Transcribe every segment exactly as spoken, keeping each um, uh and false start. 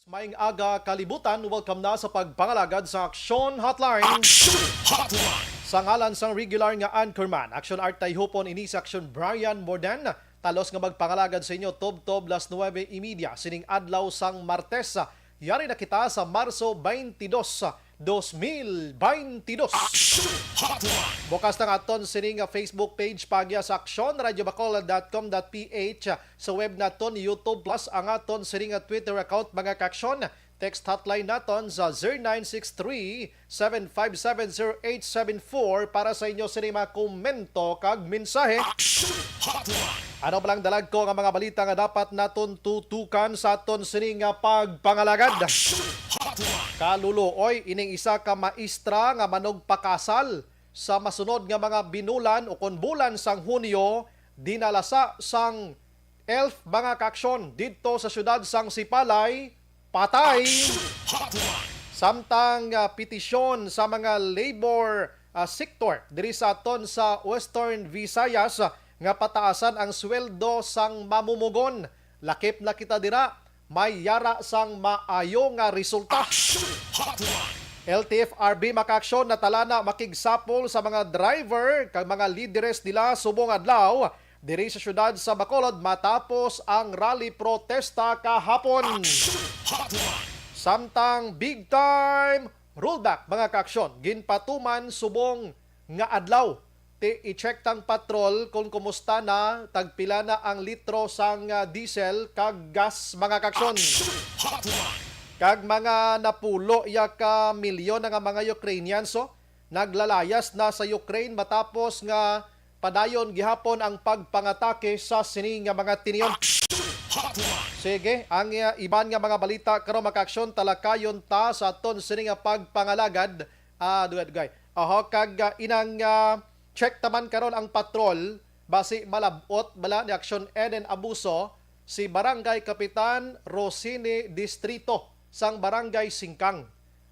Maayong aga, kalibutan. Welcome na sa pagpangalagad sa Aksyon Hotline. Action Hotline! Sa ngalan sang regular nga anchorman, Action Art Tayhupon, ini si Action Brian Mordan. Talos nga magpangalagad sa inyo, tubtob las nuebe y media sining adlaw sang Martes. Yari na kita sa Marso twenty-two, dos mil twenty-two. Action Hotline! Bukas na ang aton sini nga Facebook page, pagya sa action radio bacolod dot com dot p h. Sa web naton, YouTube Plus, ang aton sini nga Twitter account, mga kaaksyon. Text hotline naton sa zero nine six three, seven five seven, zero eight seven four para sa inyo sini mga komento kag mensahe. Action Hotline! Ano ba lang dalag ko nga mga balita nga dapat naton tutukan sa aton sini nga pagpangalagad? Action Hotline! Kaluluoy, ining isa ka maestra nga manugpakasal sa masunod nga mga binulan o kon bulan sang Hunyo, dinala sa sang elf, mga kaaksyon, didto sa siyudad sang Sipalay, patay. Action Hotline! Samtang, ah, petisyon sa mga labor, ah, sector diri sa aton sa Western Visayas, ah, nga pataasan ang sweldo sang mamumugon. Lakip na kita dira, may yara sang maayo nga resulta. Action Hotline! L T F R B, mga kaaksyon, natala na makigsapol sa mga driver kag mga lideres nila subong adlaw diri sa siyudad sa Bacolod matapos ang rally protesta kahapon. Action Hotline! Samtang big time rollback, mga kaaksyon, ginpatuman subong nga adlaw. Ti i-check tang patrol kung kumusta na, tagpila na ang litro sang, ah, diesel kag gas, mga kaaksyon. Action Hotline! Kag mga napulo ya ka milyon na nga mga Ukrainians, oh, naglalayas na sa Ukraine matapos nga padayon gihapon ang pagpangatake sa sini nga mga tinion. Action Hotline! Sige, ang, ah, iban nga mga balita karon, mga kaaksyon, talakayon ta sa aton sini nga pagpangalagad. Ah, dugay, dugay. Oho, kag, ah, inang, ah, check taman karon ang patrol, basi malab-ot bala ni Aksyon Eden Abuso si Barangay Kapitan Rosini Distrito sang Barangay Singkang.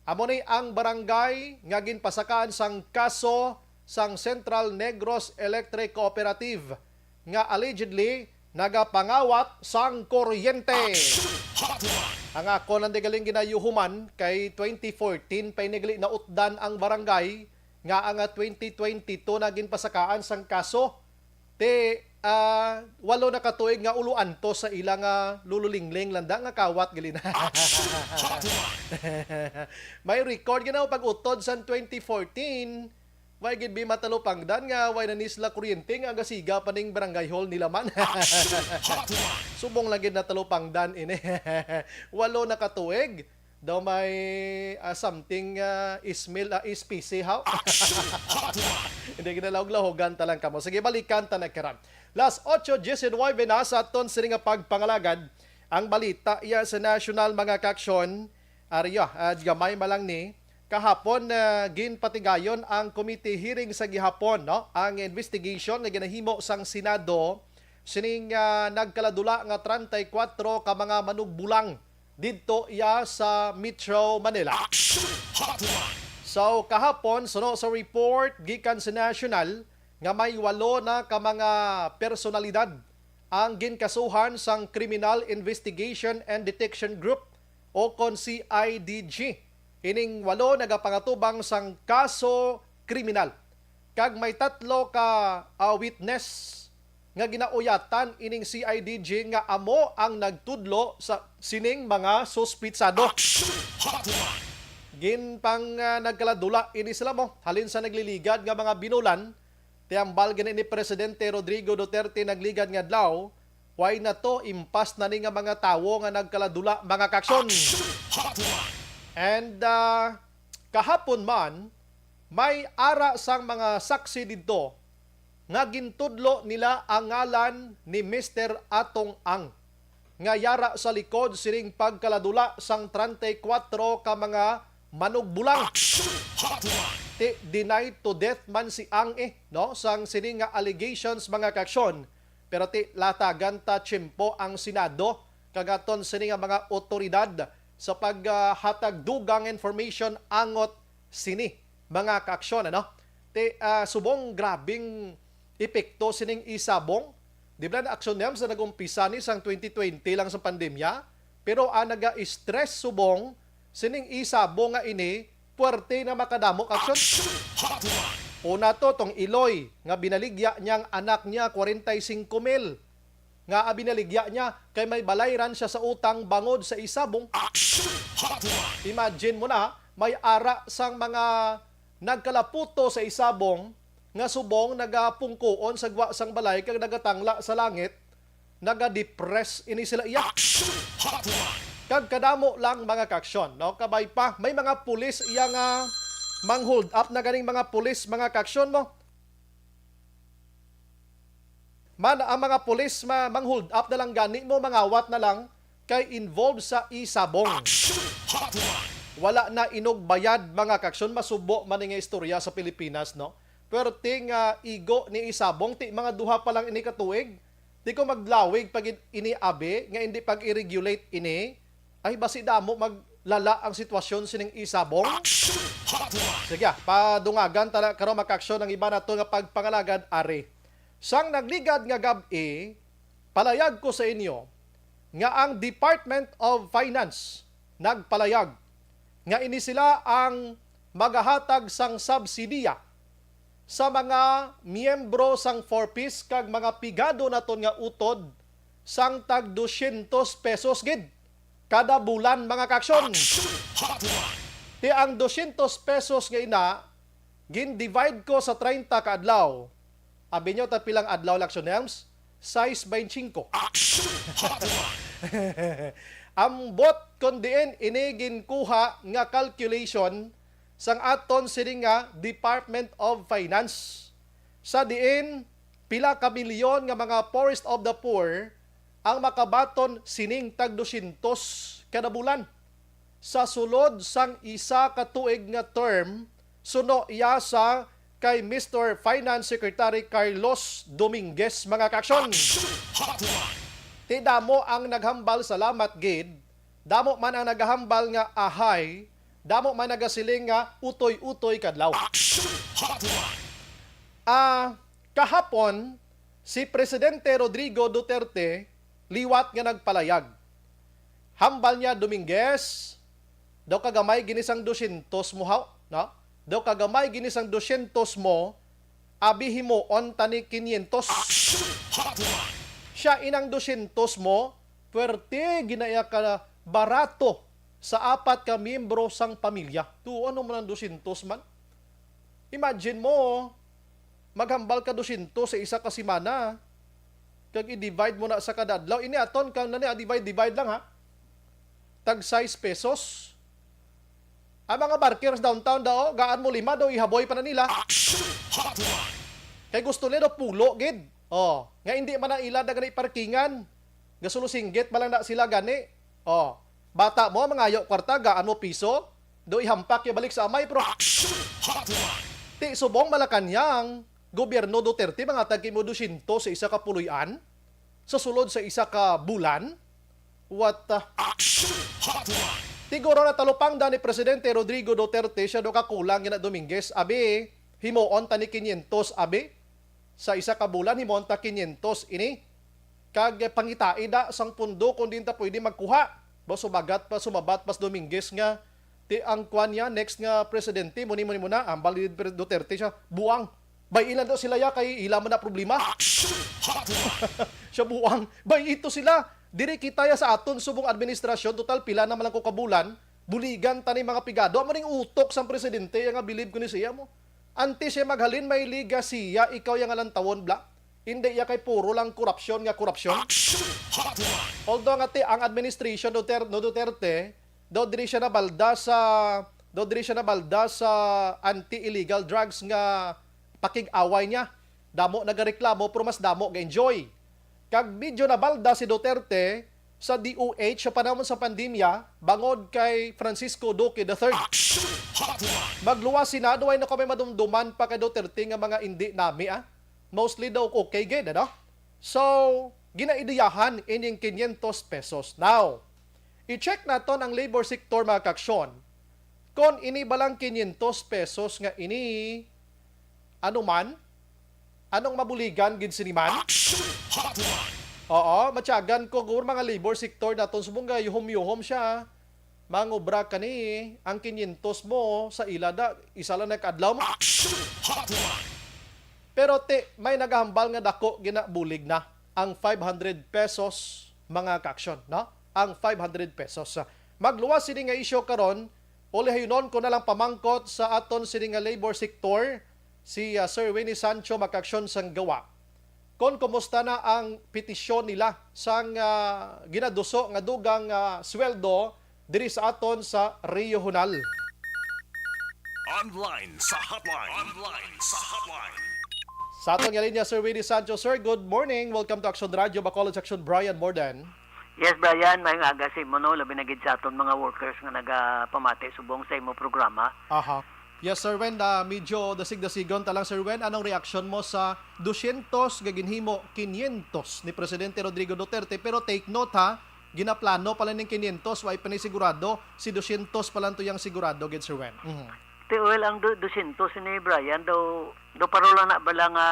Amo ni ang barangay nga ginpasakaan sang kaso sang Central Negros Electric Cooperative nga allegedly nagapangawat sang kuryente. Action Hotline! Ang ako lang di galing ginayuhuman kay twenty fourteen pa ini gali nautdan ang barangay nga ang twenty twenty-two na ginpasakaan sang kaso. Ti, ah, walo na ka tuig nga ulo antos sa ila nga lululingling landa nga kawat gali na. Action Hotline! May record ginaw pag-utod sa twenty fourteen. Way gid bi matalupangdan nga way na ni sila kuryente nga agasiga pa ning barangay hall nila man. Action Hotline! Subong lang gid natalupangdan ini. Walo na ka tuig. Daw may, ah, something, ah, smell, ah, S P C, haw? Action Hotline! Hindi, ginalawag-lahogan ta lang kamo. Sige, balikan ta na karon. Las ocho diecinuebe na sa aton sini nga pagpangalagad. Ang balita iya sa national, mga kaaksyon. Ari, ah, gamay man lang ni. Kahapon, ah, ginpatigayon ang committee hearing sa gihapon, no? Ang investigation nga ginahimo sang Senado sining, ah, nagkaladula nga treinta y cuatro ka mga manugbulang didto iya sa Metro Manila. Action Hotline! So, kahapon, suno sa report gikan sa National, nga may walo na ka mga personalidad ang ginkasuhan sang Criminal Investigation and Detection Group o kon C I D G. Ining walo nagapangatubang sang kaso kriminal. Kag may tatlo ka, ah, witness nga ginauyatan ining C I D G nga amo ang nagtudlo sa sining mga suspitsado. Action Hotline! Ginpang, ah, nagkaladula ini sila mo halin sa nagliligad nga mga binulan. Ti hambal gani ni Presidente Rodrigo Duterte nagligad nga adlaw, way na to, impas na ni nga mga tawo nga nagkaladula, mga kaaksyon. Action Hotline! And, ah, kahapon man, may ara sang mga saksi didto nga gintudlo nila ang ngalan ni Mister Atong Ang nga yara sa likod sining pagkaladula sang treinta y cuatro ka mga manugbulang. Action Hotline! Ti denied to death man si Ang, eh, no, sang sini nga allegations, mga kaaksyon. Pero ti latagan ta tiyempo ang Senado kag aton sini nga mga otoridad sa paghatag dugang information angot sini, mga kaaksyon, ano? Ti, ah, subong grabing epekto sining isabong. Di ba na aksyon niya sa nag-umpisa ni sang twenty twenty lang sa pandemya? Pero ang naga-stress subong sining isabong nga ini, puwerte na makadamo ka aksyon. Una to, tong iloy nga binaligya niya ang anak niya, kwarenta y singko mil, nga binaligya niya kay may balayran siya sa utang bangod sa isabong. Imagine mo na, may ara sang mga nagkalaputo sa isabong nga subong nagapungkuon sa gwa sang balay kag nagatangla sa langit, nagadepress ini sila iya. Kag kadamo lang, mga kaaksyon, no? Kabay pa, may mga pulis iya nga mang-hold up na ganing mga pulis, mga kaaksyon, no? Man, ang mga pulis ma-, mang-hold up na lang gani mo, mangawat na lang kay involved sa isabong. Wala na inugbayad, mga kaaksyon, masubo man ni nga istorya sa Pilipinas, no? Perting, ah, igo ni isabong, ti mga duha pa lang ini ka tuig. Di ko maglawig pa gid ini, abi, nga hindi pag-i-regulate ini. Ay, basi damo maglala ang sitwasyon sining isabong. Sige, ah, padungagan tala karon, mga kaaksyon, ang iba nato nga pagpangalagad ari. Sang nagligad nga gab-i, palayag ko sa inyo nga ang Department of Finance nagpalayag nga ini sila ang magahatag sang subsidiya sa mga miyembro sang Four Ps kag mga pigado naton nga utod sang tag dosyentos pesos gid kada bulan, mga kaaksyon. Ti ang dosyentos pesos nga ina, gin-divide ko sa treinta ka adlaw. Abi nyo, ta pilang adlaw, Lakshon Helms? Sais baynte singko. Ambot kon diin ini ginkuha nga calculation sang aton sini nga Department of Finance, sa diin pila ka milyon nga mga poorest of the poor ang makabaton sining tag dosyentos kada bulan. Sa sulod sang isa ka tuig nga term, suno iya sa kay Mister Finance Secretary Carlos Dominguez, mga kaaksyon. Ti damo ang naghambal, salamat gid. Damo man ang nagahambal nga ahay. Damo man nagasiling nga utoy-utoy kadlaw. Ah, kahapon, si Presidente Rodrigo Duterte liwat nga nagpalayag. Hambal niya, Dominguez, daw kagamay gini sang dosyentos mo, haw, no? Daw kagamay gini sang dosyentos mo, abi himuon ta ni kinyentos. Siya inang dosyentos mo, puwerte gina iya ka barato sa apat ka miyembro sang pamilya. Tuo, ano man ang dosyentos man? Imagine mo, maghambal ka dosyentos sa isa ka semana, kag i-divide mo na sa kada adlaw. Ini aton kang nani, ah, divide, divide lang, ha. Tag sais pesos. Ang mga barkers downtown daw, gaan mo lima daw, ihaboy pa na nila. Kay gusto nila daw pulo gid. Oh, nga hindi man na ila na gani parkingan. Gasulo singgit man lang na sila gani. Oh, bata mo, mangayo kwarta, gaan mo piso. Do ihampak ya balik sa amay, bro. Ti subong Malacañang, gobyerno Duterte, mangatag kamo dosyentos sa isa ka puloy-an sa sulod sa isa ka bulan. What the? Siguro natalupangdan ni Presidente Rodrigo Duterte siya do ka kulang gina, Dominguez. Abi, himuon ta ni kinyentos, abi. Sa isa ka bulan, himuon ta kinyentos ini. Kag pangitai da sang pundo kung diin ta pwede magkuha. Ba, sumagat pa, sumabat pas Dominguez nga, ti ang kwan niya, next nga presidente, muni, muni, muna, ambal ni Pre-, Duterte siya, buang. Bay, ilan daw sila ya, kay ila man na problema. Siya buang. Bay, ito sila. Diri kita ya sa aton subong administrasyon, total pila naman lang ko kabulan, buligan ta ni mga pigado. Amo ning utok sang presidente, ya nga bilib ko ni siya mo. Antes siya maghalin, may liga siya, ikaw ya nga lantawon, bla. Hindi ya kay puro lang korupsyon nga korupsyon. Although nga ti, ang administration Duter-, no Duterte, daw diri siya nabalda sa, daw diri siya nabalda sa anti-illegal drugs nga pakig-away niya. Damo nagareklamo, pero mas damo ga-enjoy. Kag medyo nabalda si Duterte sa D O H sa panahon sa pandemya, bangod kay Francisco Duque the third. Magluwas sina, duway na kami madumduman pa kay Duterte nga mga indi nami, ah. Mostly daw okay gid, ano? So, ginaidiyahan ining kinyentos pesos. Now, i-check naton ang labor sector, mga kaaksyon. Kon ini balang kinyentos pesos nga ini, ano man? Anong mabuligan gid sini man? Oo, matyagan ko, guro, mga labor sector naton subong nga yuhom-yuhom siya. Mangobra kani, ang kinyentos mo sa ila da, isa lang na ka adlaw mo. Action Hotline! Pero ti, may nagahambal nga dako ginabulig na ang five hundred pesos, mga ka-aksyon, no? Ang five hundred pesos. Magluwas sini nga isyu karon, ulihayunon ko na lang pamangkot sa aton sini nga labor sector, si, ah, Sir Winnie Sancho, mga ka-aksyon, sang gawa. Kon kumusta na ang petisyon nila sang, ah, ginaduso nga dugang, ah, sweldo diri sa aton sa Regional. Online sa hotline. Online sa hotline. Sa aton nga linya, Sir Willie Sancho. Sir, good morning. Welcome to Action Radio Bacolod, Section Brian Morden. Yes, Brian, may aga sa imo, no? Labi na gid sa aton mga workers nga nagapamati subong sa imo programa. Aha. Yes, Sir Wen, ah, medyo dasig-dasigon ta lang, Sir Wen. Anong reaksyon mo sa dosyentos nga ginhimo kinyentos ni Presidente Rodrigo Duterte? Pero take note, ha, ginaplano pala ning kinyentos, wa pa ni sigurado, si dosyentos pa lang to yang sigurado gid, Sir Wen. Mhm. Ti, well, ang du-, dosyentos ni Brian daw, daw paro lang na bala nga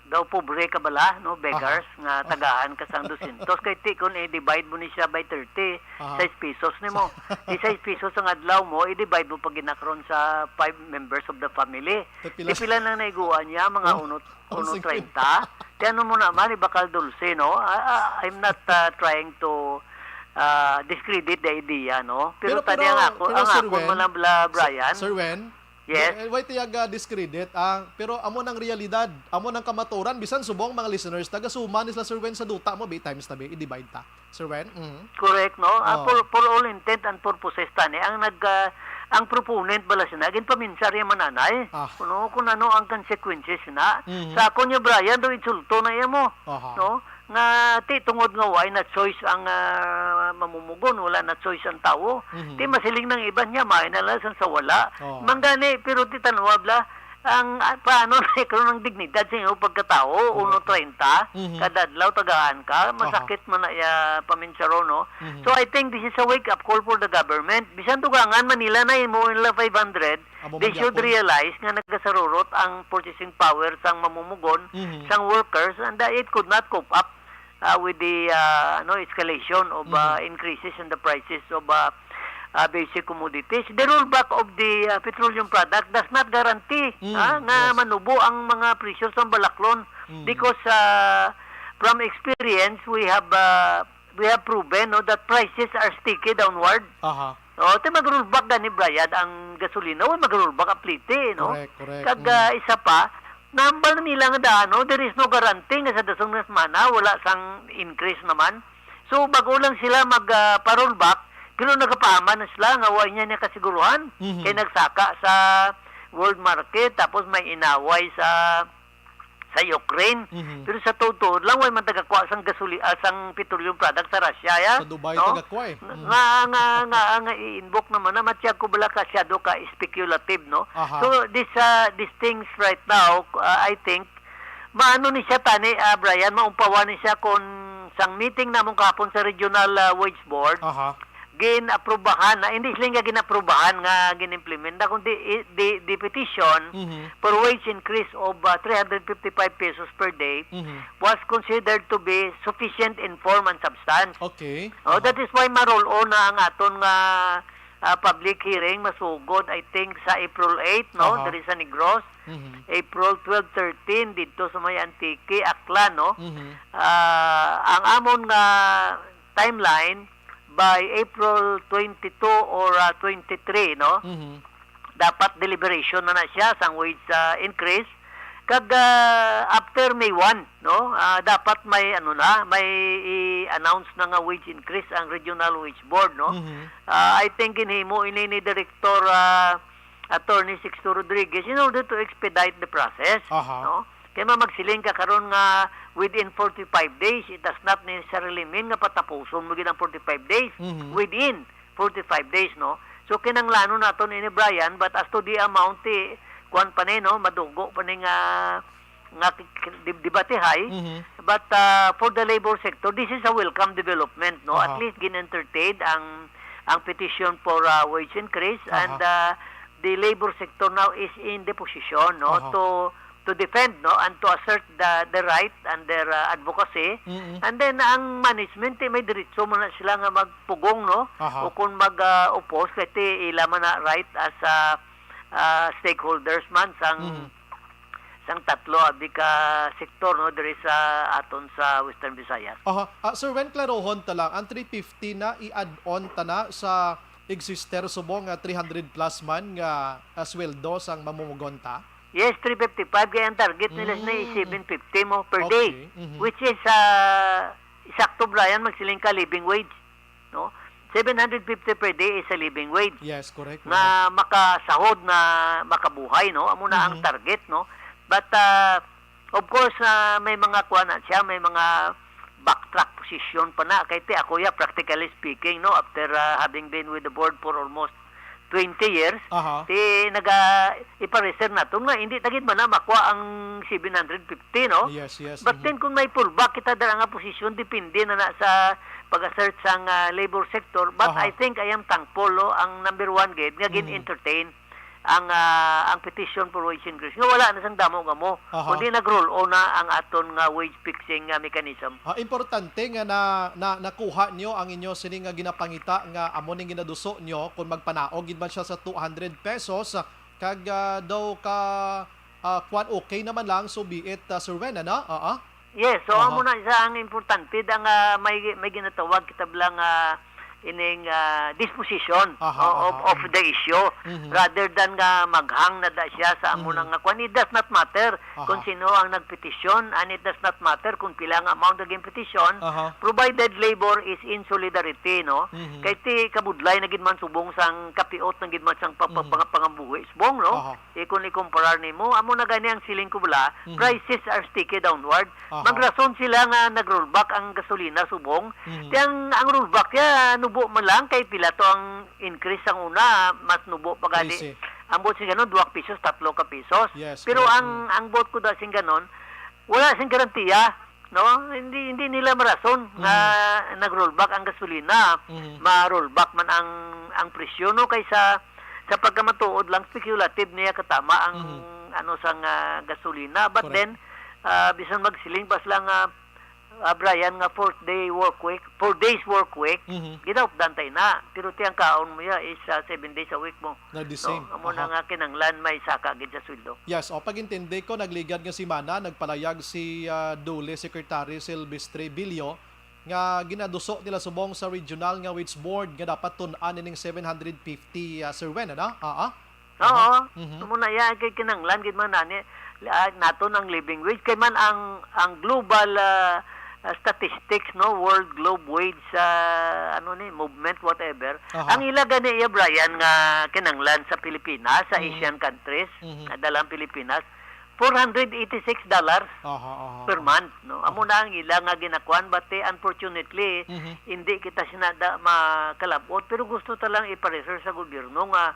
daw pobre ka bala, no, beggars, Aha. nga tagaan ka sang dosyentos. Kay ti, kung i-divide mo ni siya by thirty, Aha. sais pesos nimo. Di sais pesos ang adlaw mo, i-divide mo pag ginakron sa five members of the family. Ti pila Di pila nang naiguan niya, mga Oh, uno, oh, uno singkwenta. treinta. Ti ano mo naman, ibakal dulce, no? Ah, ah, I'm not, ah, trying to, ah, discredit the idea, no? Pero Pero, tani pero, ang ako, pero, ang Sir ako Wen, man lang, bla-, Sir, Brian. Sir Wen, Yes. Di, eh, way tiyaga discredit, ah, pero amo nang realidad, amo nang kamatuoran, bisan subong mga listeners, taga-suma ni sila, Sir Wen, sa duta mo, bi times ta, bi, i-divide ta. Sir Wen? Mhm. Correct, no? Ah, Oh. for, for all intent and purposes, tani, ang nag, ah, ang proponent bala sina, ginpaminsar iya mananay. Ah. Kuno, kung ano ang consequences na. Mhm. Sa ako niya, Brian, daw insulto na iya mo. Aha. No? Nga ti tungod nga way na choice ang, ah, mamumugon, wala na choice ang tawo. Mhm. Ti masiling nang iban niya, may na lang sang sa wala. Oo. Manggani, pero ti tanwa bala, ang, ah, paano na ikaw ng dignidad sa iyong pagkatawo, Correct. uno treinta, Mhm. kada adlaw tagaan ka, Aha. masakit man na iya paminsaron, no? Mhm. So, I think this is a wake-up call for the government. Bisan dugangan, Manila na, imo nila five hundred, Amo They man should gyapon. realize nga nagasarurot ang purchasing power sang mamumugon, Mhm. sang workers, and that it could not cope up, uh, with the, uh, ano, escalation of, uh, Mhm. increases in the prices of, uh, uh, basic commodities. The rollback of the, uh, petroleum product does not guarantee, Mm, ah, nga yes. manubo ang mga presyo sa balaklon Mm. because, uh, from experience, we have, uh, we have proven, no, that prices are sticky downward. Aha. Oh, ti mag-rollback gani, Brian, ang gasolina, o mag-rollback ang plite, no? Correct, correct. Kag, Mm. ah, isa pa, nambal nila nga daan, no? There is no guarantee nga sa dasong na semana, wala sang increase naman. So, bago lang sila mag, ah, pa-rollback, pero nagapaaman na sila nga wa niya niya kasiguruhan. Mhm. Kay nagsaka sa world market, tapos may inaway sa sa Ukraine. Mhm. Pero sa tuod-tuod lang, way man tagakuha sang gasoli-, ah, sang petroleum product sa Russia, ya? Sa Dubai, No? tagakuha eh. Nga, Mm. nga, nga, nga, nga i-invoke naman na matiyag ko bala ka siyado ka speculative, no? Aha. So, this, ah, these things right now, ah, I think, maano ni siya tani, ah, Brian, maumpawan ni siya kung sang meeting namon kahapon sa Regional, ah, Wage Board, Aha. gin-aprobahan na, hindi sila nga gin-aprobahan nga gin-implement na, kundi i-, the, the petition Mhm. for wage increase of, uh, three hundred fifty-five pesos per day Mhm. was considered to be sufficient in form and substance. Okay. Oh, Aha. that is why ma-roll on na ang aton nga, ah, public hearing masugod, I think, sa April eight, no? Aha. Diri sa Negros. Mhm. April twelve, thirteen, dito sa may Antique, Aklan, no? Mhm. Ah, ang amon nga timeline, by April twenty-two or, ah, twenty-three, no? Mhm. Dapat deliberation na na siya sang wage, ah, increase. Kag, ah, after May one, no? Ah, dapat may, ano na, may i-announce na nga wage increase ang Regional Wage Board, no? Mhm. Ah, I think ginhimo ini ni Director, ah, Attorney Sixto Rodriguez in order to expedite the process, Aha. no? Kay ma-, magsiling ka karon nga within forty-five days, it does not necessarily mean nga patapuson mo gid ang forty-five days. Mhm. Within forty-five days, no? So, kinahanglanon naton ini, Brian, but as to the amount, ti, kuwan pa ni, no? Madugo pa ni nga, nga k-, k-, dib-, debatihay. Mhm. But, uh, for the labor sector, this is a welcome development, no? At Aha. least gin-entertain ang, ang petition for, uh, wage increase Aha. and, uh, the labor sector now is in the position, no, Aha. to to defend, no, and to assert the the right and their uh, advocacy. Mm-mm. And then ang management, eh, may diretso mo na sila nga magpugong, no, Aha. o kung mag uh, oppose, kay ti ila man na right as uh, uh, stakeholders man sang Mm. sang tatlo abi ka sektor, no, diri sa aton sa Western Visayas. Aha. Ah, Sir Wen, klarohon ta lang, ang three fifty na i-add-on ta na sa exister subong nga three hundred plus man nga ah, sweldo sang mamumugon ta? Yes, three fifty-five kay ang target nila na is Mm. seven fifty mo per day, Okay. Mhm. which is uh, sakto, Brian, magsiling ka living wage, no? Seven hundred fifty per day is a living wage Yes, correct. nga makasahod na makabuhay, no? Amo na ang Mhm. target, no? But uh, of course, uh, may mga kuha na siya, may mga backtrack position pa na. Kay ti ako ya, practically speaking, no, after uh, having been with the board for almost twenty years, Aha. ti naga ipareser nato nga hindi ta gid man na makuha ang seven hundred fifty, no? Yes, yes. But Mhm. then kung may pullback kita dala nga posisyon, depende na na sa pag-assert sang ah, labor sector. But Aha. I think I am thankful, no, ang number one gid nga Mhm. gin-entertain ang ah, ang petition for wage increase nga wala na sang damo nga mo, Aha. kundi nag-roll on na ang aton nga wage fixing nga mechanism. Ah, importante nga na, na nakuha nyo ang inyo sini nga ginapangita nga amo ning ginaduso nyo kung magpanaog gid man siya sa two hundred pesos, ah, kag ah, daw ka ah, kwan, okay naman lang, so be it, ah, Sir Wen, ano? Oo. Yes, so Aha. amo na isa ang importante da nga may may ginatawag kita bala nga ining ah, disposition Aha, o- of, aha. of the issue Mhm. rather than nga maghang na da siya sa amo Mhm. na nga kwan. It does not matter Aha. kung sino ang nagpetisyon, and it does not matter kung pila nga amount naging petition, Aha. provided labor is in solidarity, no? Mhm. Kay ti kabudlay na gid man subong sang kapiot na gid man sang pa- pa- Mhm. pang- pangabuhi subong, no? Aha. Eh, kung ikumparar nimo, amo na gani ang siling ko bala, Mhm. prices are sticky downward. Aha. Magrason sila nga nag-rollback ang gasolina subong. Mhm. Ti ang, ang rollback ya nubo man lang kay pila to ang increase sang una, mas nubo pa gani. Trese. Ang buot sing ganon, duwa ka pisos, tatlo ka pisos. Yes, Pero correct. ang, Mm. ang buot ko da sing ganon, wala sing garantiya, no? Hindi, hindi nila marason nga Mm. nag-rollback ang gasolina, Mm. ma-rollback man ang, ang presyo, no? Kaysa sa pagkamatuod lang, speculative niya katama ang, Mm. ano, sang ah, gasolina. But Correct. then, ah, bisan magsiling pa sila nga, ah, Brian, nga four day work week, four days work week, Mhm. ginaupdan tayo na. Pero ti ang kaon mo ya is ah, seven days a week mo. Na the No? same. Amo na Aha. nga kinanglan may saka gid sa sweldo. Yes, o pag-intindi ko, nagligad nga semana, nagpalayag si ah, DOLE Secretary Silvestre Billo nga ginaduso nila subong sa regional nga wage board nga dapat tun-an ining seven hundred fifty, ah, Sir Wen, ano? Ah, ah. Oo. Aha. Mhm. Amo na ya kay kinanglan gid man ani. Ah, naton ang living wage kay man ang, ang global ah, ah, statistics, no, world globe wage sa, ano ni, movement, whatever. Aha. Ang ila gani iya, Brian, nga kinanglan sa Pilipinas, sa Mhm. Asian countries, Mhm. nga dalang Pilipinas, four hundred eighty-six dollars Aha, aha, per aha. month, no? Amo Aha. na ang ila nga ginakuan, but eh, unfortunately, Mhm. hindi kita sinada makalabot, pero gusto ta lang ipareser sa gobyerno nga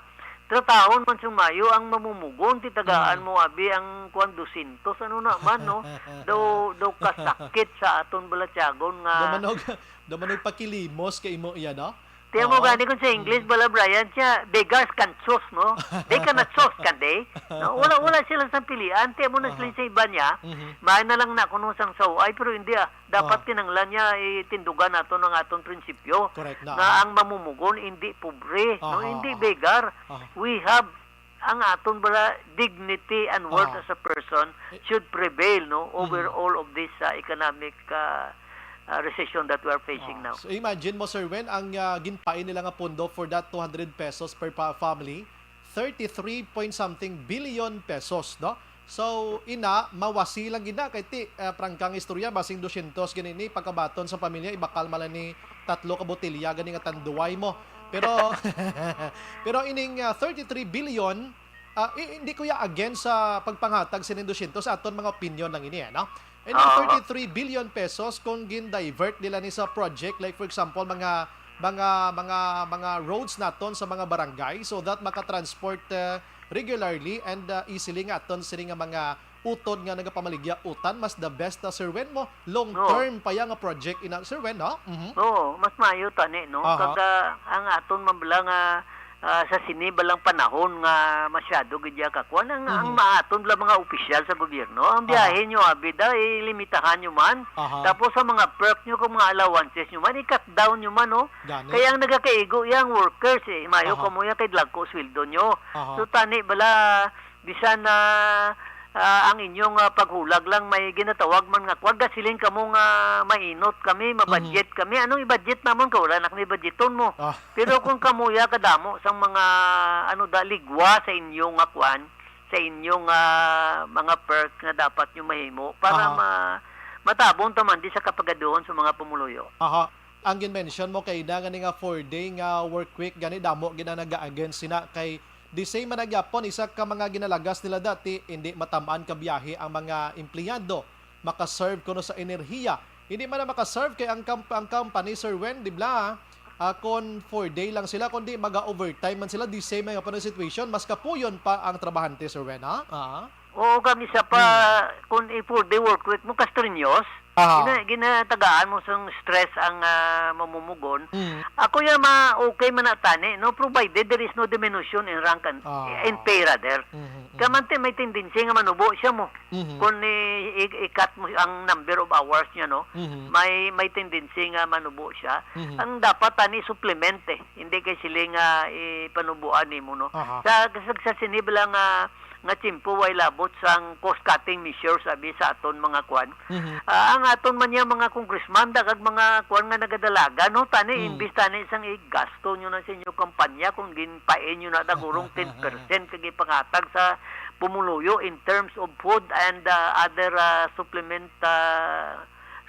tratahon man sang mayo ang mamumugon, ti tagaan Mm. mo abi ang kuan, dosyentos, ano na man, no? Daw, daw kasakit sa aton balatyagon nga Dumanog, dumanog pakilimos kay imo iya, no? Ti amo Oo. gani kung sa English, Mm. bala, Brian, siya, beggars can choose, no? They cannot choose, can they? No? Wala, wala sila sang pilian. Ti amo na sila Aha. sa iba niya, Mhm. maay na lang na kuno sang saway, pero hindi ah. Dapat Ah. kinanglan niya, itindugan naton ang aton prinsipyo Correct na. nga ang mamumugon hindi pobre, no? Aha, Hindi aha. begar. Aha. We have ang aton bala dignity and worth Ah. as a person Eh. should prevail, no, over Mm. all of this uh, economic uh, uh, recession that we are facing Ah. now. So imagine mo, Sir Wen, ang ah, ginpain nila nga pondo for that two hundred pesos per pa- family, thirty-three point something billion pesos, no? So, ina, mawasi lang gina kay ti uh, prangkang istorya, basing dosyentos gini ni pagkabaton sa pamilya, ibakal man lang ni tatlo ka botelya gani nga tanduway mo. Pero pero ining ah, thirty-three billion, ah, i- hindi ko ya against sa pagpanghatag sinin dosyentos, aton mga opinion lang ini, eh, no? And ang Oo. thirty-three billion pesos kung gin-divert nila ni sa project, like for example, mga mga mga mga roads naton sa mga barangay so that maka-transport uh, regularly and uh, easily nga aton sini nga mga utod nga nagapamaligya utan, mas the best na, Sir Wen, mo long Oo. term pa ya nga project ina, Sir Wen, no? Mhm. Oo, mas maayo tani, no? Aha. Kag ah, ang aton man bala nga ah, sa sini balang panahon nga masyado gid ya kakuan ang, ang Mhm. maaton bala mga opisyal sa gobyerno. Ang Aha. biyahe nyo, abi da, ilimitahan nyo man. Aha. Tapos sa mga perk nyo, kung mga allowances nyo man, i-cut down nyo man, no? Gani. Kaya ang nagakaigo yang workers, eh. Mayo Aha. kamo yan kay dagko sweldo nyo. Aha. So, tani bala, bisan na, ah, ang inyong, ah, paghulag lang may ginatawag man nga, "Kuwan, gasiling kamo nga mainot kami, ma-budget Mhm. kami." Anong i-budget namon ka? Wala na kami budgeton mo. Ah. Pero kung kamuya kadamo sang mga, ano da, ligwa sa inyo nga kwan, sa inyong, ah, mga perk nga dapat nyo mahimo para Aha. ma-, matabon ta man di sa kapagaduhon sa mga pumuluyo. Aha. Ang gin-mention mo kay na nga ni nga four-day nga work week, gani damo gid ang naga-against sina kay the same man gyapon, isa ka mga ginalagas nila dati, hindi matam-an ka biyahe ang mga empleyado, maka-serve kuno sa enerhiya. Hindi man na maka-serve kay ang kamp-, ang company, Sir Wen, di bala, ah, kon four-day lang sila, kundi maga-overtime man sila, the same man gyapon ang situation, mas kapuyon pa ang trabahante, Sir Wen, ha? Ah. Oo, kami sa pa, Hmm. kung i-four-day work week mo, kastrenyos, Aha. gina-, ginatagaan mo sang stress ang, ah, mamumugon. Hmm. Ako ya ma-, okay man na tani, no? Provided there is no diminution in rank and, Ah. in pay, rather. Mhm, mhm. Kamanti may tendency nga manubo siya mo. Mhm. Kung i-, i-, i-cut mo ang number of hours niya, no? Mhm. May, may tendency nga manubo siya. Mhm. Ang dapat tani supplement, eh. Hindi kay sila nga ipanubuan nimo, no? Aha. Sa, sa, sa sini bala nga nga tiyempo way labot sang cost-cutting measures abi sa aton mga kwan. Mhm. Ah, ang aton man niya mga congressman, da kag mga kwan nga nagadalagan, no? Tani, Hmm. imbis tani sang igasto nyo na sa inyo kampanya, kung ginpain nyo na dagurong ten percent kag ipangatag sa pumuluyo in terms of food and, ah, other, ah, supplement, ah,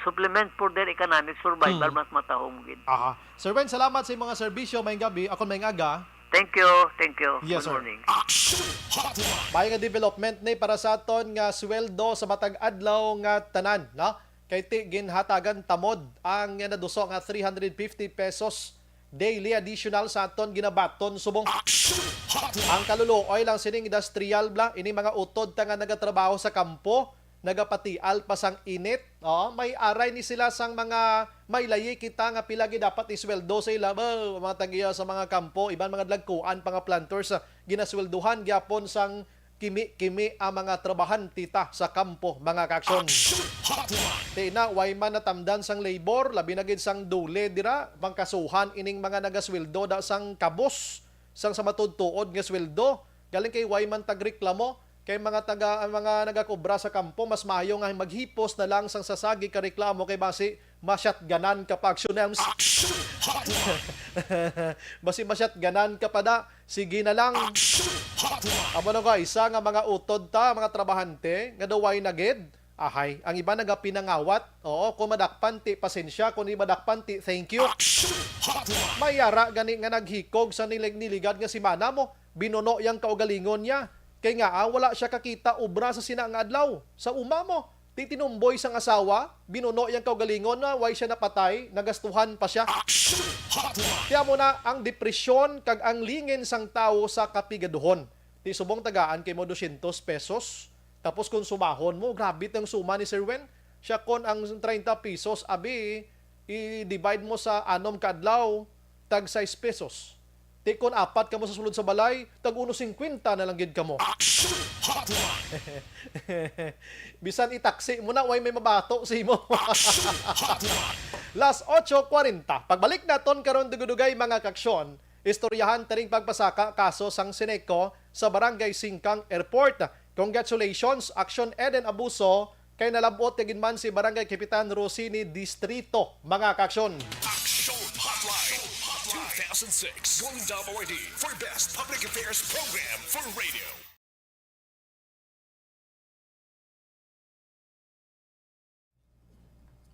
supplement for their economic survival, Hmm. mas matahom gid. Aha. Sir Wen, salamat sa imong serbisyo. Maayong gabi. Ako, maayong aga. Thank you, thank you. Yes, Good sir. morning. Action Hotline. Maayo nga development ni para sa aton nga sweldo sa matag adlaw nga tanan, no? Kay ti ginhatagan tamod ang naduso nga three hundred fifty pesos daily additional sa aton ginabaton subong. Action Hotline. Ang kaluluoy lang sining industrial bala, ini mga utod ta nga nagatrabaho sa kampo, nagapatial pa sang init. Oh, may aray ni sila sang mga may layi kita nga pila gid dapat isweldo sa ila. Ba, mga tagiya sa mga kampo, iban mga dagkuan pa nga planters, ah, ginasweldohan gyapon sang kimi-kimi ang mga trabahante ta sa kampo, mga kaaksyon. Action Hotline. Ti na, way man natamdan sang labor, labi na gid sang dole dira, pangkasuhan ining mga nagasweldo da sang kabos, sang sa matuod-tuod nga sweldo. Galing kay way man tagreklamo, kay mga taga, ang mga nagakobra sa kampo, mas maayo nga maghipos na lang sang sasagi ka reklamo kay basi masyatganan ka pa, Action Ems. Action Hotline. Basi masyatganan ka pa da. Sige na lang. Action Hotline. Amo na ko, isa nga mga utod ta, mga trabahante, nga daw way na gid. Ahay, ang iba nagapinangawat. Oo, kung madakpan, ti pasensya, kung di madakpan, ti thank you. Action Hotline. May ara gani nga naghikog sa nilig-, niligad nga semana mo, binuno yang kaugalingon niya. Kay nga, ah, wala siya kakita obra sa sina nga adlaw. Sa uma mo, ti tinumboy sang asawa, binuno yang kaugalingon na way siya napatay, nagastuhan pa siya. Action Hotline. Kaya mo na ang depresyon kag ang lingin sang tawo sa kapigaduhon. Ti subong tagaan kay mo dosyentos pesos, tapos kung sumahon mo, grabe tang suma ni Sir Wen. Siya kon ang treinta pesos, abi, i-divide mo sa anom ka adlaw, tag sais pesos. Ti kon apat kamo sa sulod sa balay, tag uno singkwenta na lang gid kamo. Action Hotline! Bisan itaksi mo na, way may mabato sa imo. Action Hotline! Las ocho cuarenta. Pagbalik naton karon, dugay-dugay, mga kaksyon, istoryahan taning pagpasaka kaso sang Seneco sa Barangay Singkang Airport. Congratulations, Action Eden Abuso, kay nalab-ot ka gid man si Barangay Kapitan Rosini Distrito, mga kaaksyon. Action Hotline two thousand six Golden Dove Awardee for Best Public Affairs Program for Radio.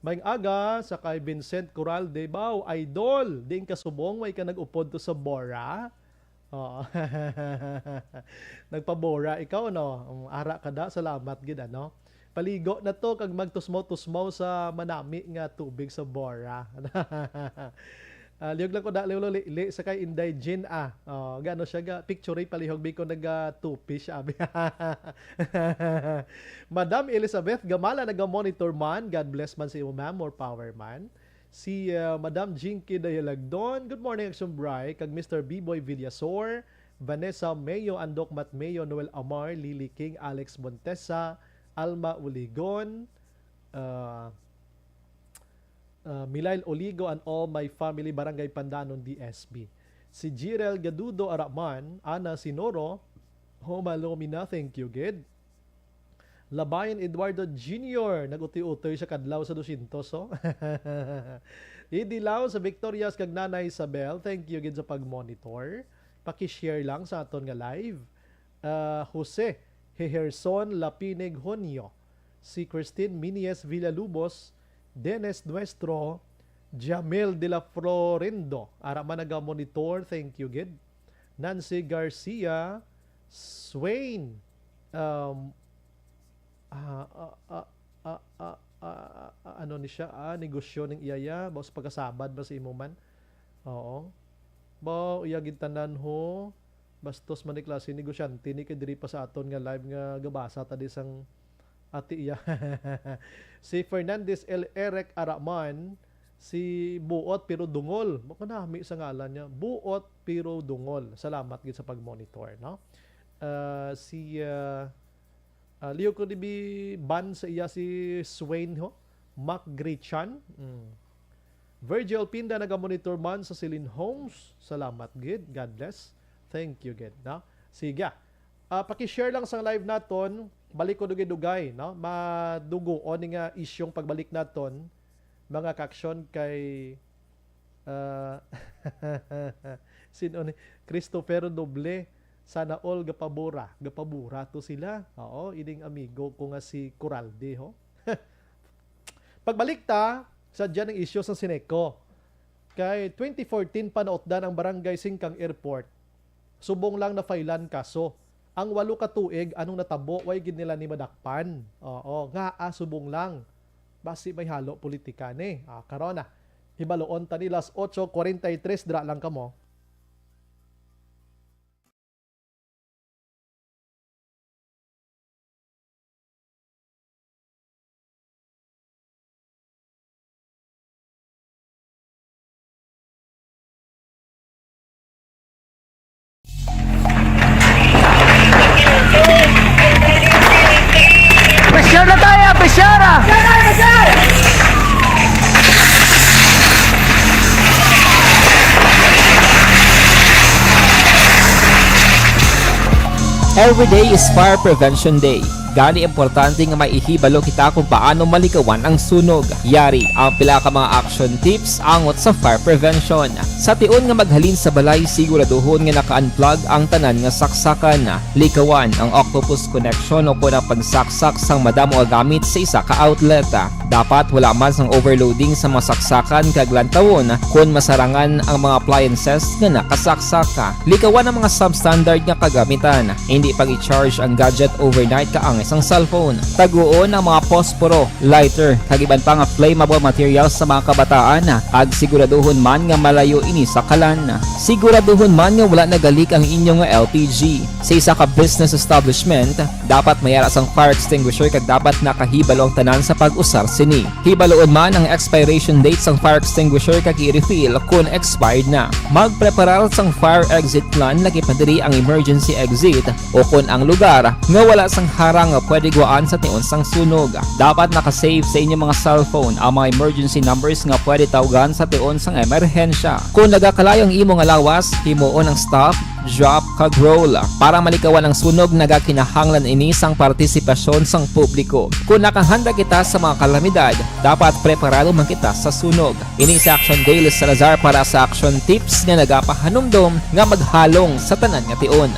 Maayong aga sa kay Vincent Coralde. Baw, idol, diin ka subong, way ka nag-upod to sa Bora? Oo. Nagpabora ikaw, no? Um, ara ka da, salamat gid, ano? Paligo na to kag magtusmaw-tusmaw sa manami nga tubig sa Bora. Ah, liyog lang ko da, Lolo Lili, sa kay Inday Jean, ah. Oh, gano siya ga, picture palihog bi ko naga two-piece siya, abi. Madam Elizabeth Gamala, naga-monitor man. God bless man sa imo, ma'am. More power man. Si, ah, Madam Jinky Dayalagdon, "Good morning, Action Bri," kag Mister B-Boy Villasor, Vanessa Mayo, Andok Mat Mayo, Noel Amar, Lily King, Alex Montesa, Alma Uligon, ah, ah, Milail Oligo, and all my family, Barangay Pandanon, D S B. Si Jirel Gadudo Araman, Ana Sinoro, Home Alumina, thank you, gid. Labayan Eduardo Junior, nag-utoy-utoy siya kadlaw sa dosyentos, oh. Idi Lau sa Victorias kag Nanay Isabel, thank you gid sa pag-monitor. Paki-share lang sa aton nga live. Ah, Jose Heherson Lapinig Honyo, si Christine Minies Villalubos, Dennis Nuestro, Jamil de la Florendo, ara man naga-monitor, thank you gid. Nancy Garcia, Swain, um, ah, ah, ah, ah, ah, ah, ah, ano ni siya? Ah, negosyo ning iyaya. Baos pagkasabad ba sa imo man? Oo. Ba, iya gid tanan ho. Bastos man ni klase negosyante ni kay diri pa sa aton nga live nga gabasa ta di sang ati iya. Si Fernandez L. Eric Araman, si Buot pero Dungol. Makanami sa ngalan niya. Buot pero Dungol. Salamat gid sa pag-monitor, no? Ah, si, ah, ah, Leo Kudibi ban sa iya si Swain, ho? Mac Grichan. Mm. Virgil Pinda naga-monitor man sa Celine Homes. Salamat gid. God bless. Thank you gid, no? Sige. Ah, paki-share lang sang live naton. Balik ko dugay-dugay, no? Maduguon ni nga isyong pagbalik naton, mga ka-aksyon, kay, ah, sino ni? Christopher Doble. Sana all gapabura. Gapabura to sila. Oo, ining amigo ko nga si Coralde, ho. Pagbalik ta, sadya ng isyu sa Sineco. Kay twenty fourteen pa nautdan ang Barangay Singkang Airport. Subong lang na-filean kaso. Ang walo ka tuig, anong natabo, way gid nila ni madakpan. Oo, nga, ah, subong lang. Basi may halo politika ni. Ah, karon na. Hibaluon ta ni las ocho cuarenta y tres, dira lang kamo. Pressure na tayo, pressure! Every day is Fire Prevention Day. Gani, importante nga may ihibalo kita kung paano malikawan ang sunog. Yari ang pila ka mga action tips angot sa fire prevention. Sa tion nga maghalin sa balay, siguraduhon nga naka-unplug ang tanan nga saksakan. Likawan ang octopus connection o kon ang pagsaksak sang madamo nga gamit sa isa ka outlet. Dapat wala man sang overloading sa mga saksakan kag lantawon kon masarangan ang mga appliances nga nakasaksak. Likawan ang mga substandard nga kagamitan. Indi pag-i-charge ang gadget overnight kaangay sang cellphone. Taguon ang mga posporo, lighter, kag iban pa nga flammable materials sa mga kabataan, kag siguraduhon man nga malayo ini sa kalan. Siguraduhon man nga wala nagalik ang inyo nga L P G. Sa isa ka business establishment, dapat may ara sang fire extinguisher kag dapat nakahibalo ang tanan sa pag-usar sini. Hibaluon man ang expiration date sang fire extinguisher kag i-refill kon expired na. Magpreparar sang fire exit plan, lakip na diri ang emergency exit o kon ang lugar nga wala sang harang nga pwede guwaan sa tion sang sunog. Dapat naka-save sa inyo mga cellphone ang mga emergency numbers nga pwede tawgan sa tion sang emerhensya. Kon nagakalayo ang imo nga lawas, himuon ang stop, drop, kag roll. Para malikawan ang sunog, nagakinahanglan ini sang partisipasyon sang publiko. Kon nakahanda kita sa mga kalamidad, dapat preparado man kita sa sunog. Ini si Action Daily Salazar para sa Action Tips nga nagapahanumdom nga maghalong sa tanan nga tion.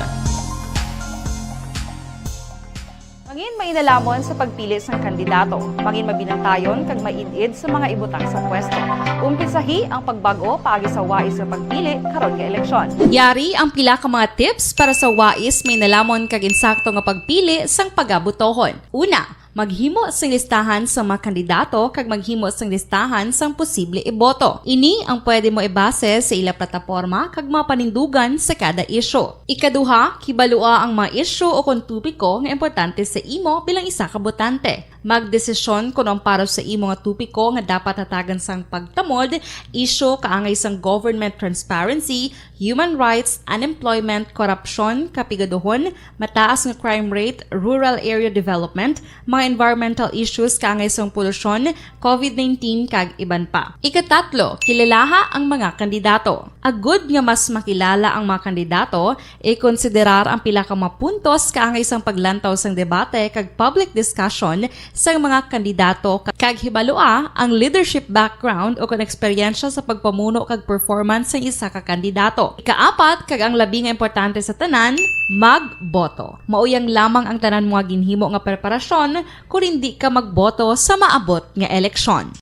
Mangin mainalomon sa pagpili sang kandidato. Mangin mabinantayon kag maid-id sa mga ibutang sa pwesto. Umpisahi ang pagbag-o paagi sa wais nga pagpili karon nga eleksyon. Yari ang pila ka mga tips para sa wais, mainalomon kag insakto nga pagpili sang pagabotohon. Una, maghimo sing listahan sa mga kandidato kag maghimo sing listahan sang posible iboto. Ini ang pwede mo ibase sa ila plataporma kag mga panindugan sa kada isyu. Ikaduha, kibalua ang mga isyu o kon topiko nga importante sa imo bilang isa ka botante. Magdesisyon kon ang para sa imo nga topiko nga dapat hatagan sang pagtamod, isyu kaangay sang government transparency, human rights, unemployment, korupsyon, kapigaduhon, mataas nga crime rate, rural area development, mga environmental issues kaangay sang polusyon, covid nineteen, kag iban pa. Ikatatlo, kilalaha ang mga kandidato. Agud nga mas makilala ang mga kandidato, ikonsiderar ang pila ka mga puntos kaangay sang paglantaw sang debate kag public discussion sang mga kandidato, kag hibalua ang leadership background o kon eksperyensya sa pagpamuno kag performance sang isa ka kandidato. Ikaapat, kag ang labi nga importante sa tanan, magboto. Mao yang lamang ang tanan mo nga ginhimo nga preparasyon kon hindi ka magboto sa maabot nga eleksyon.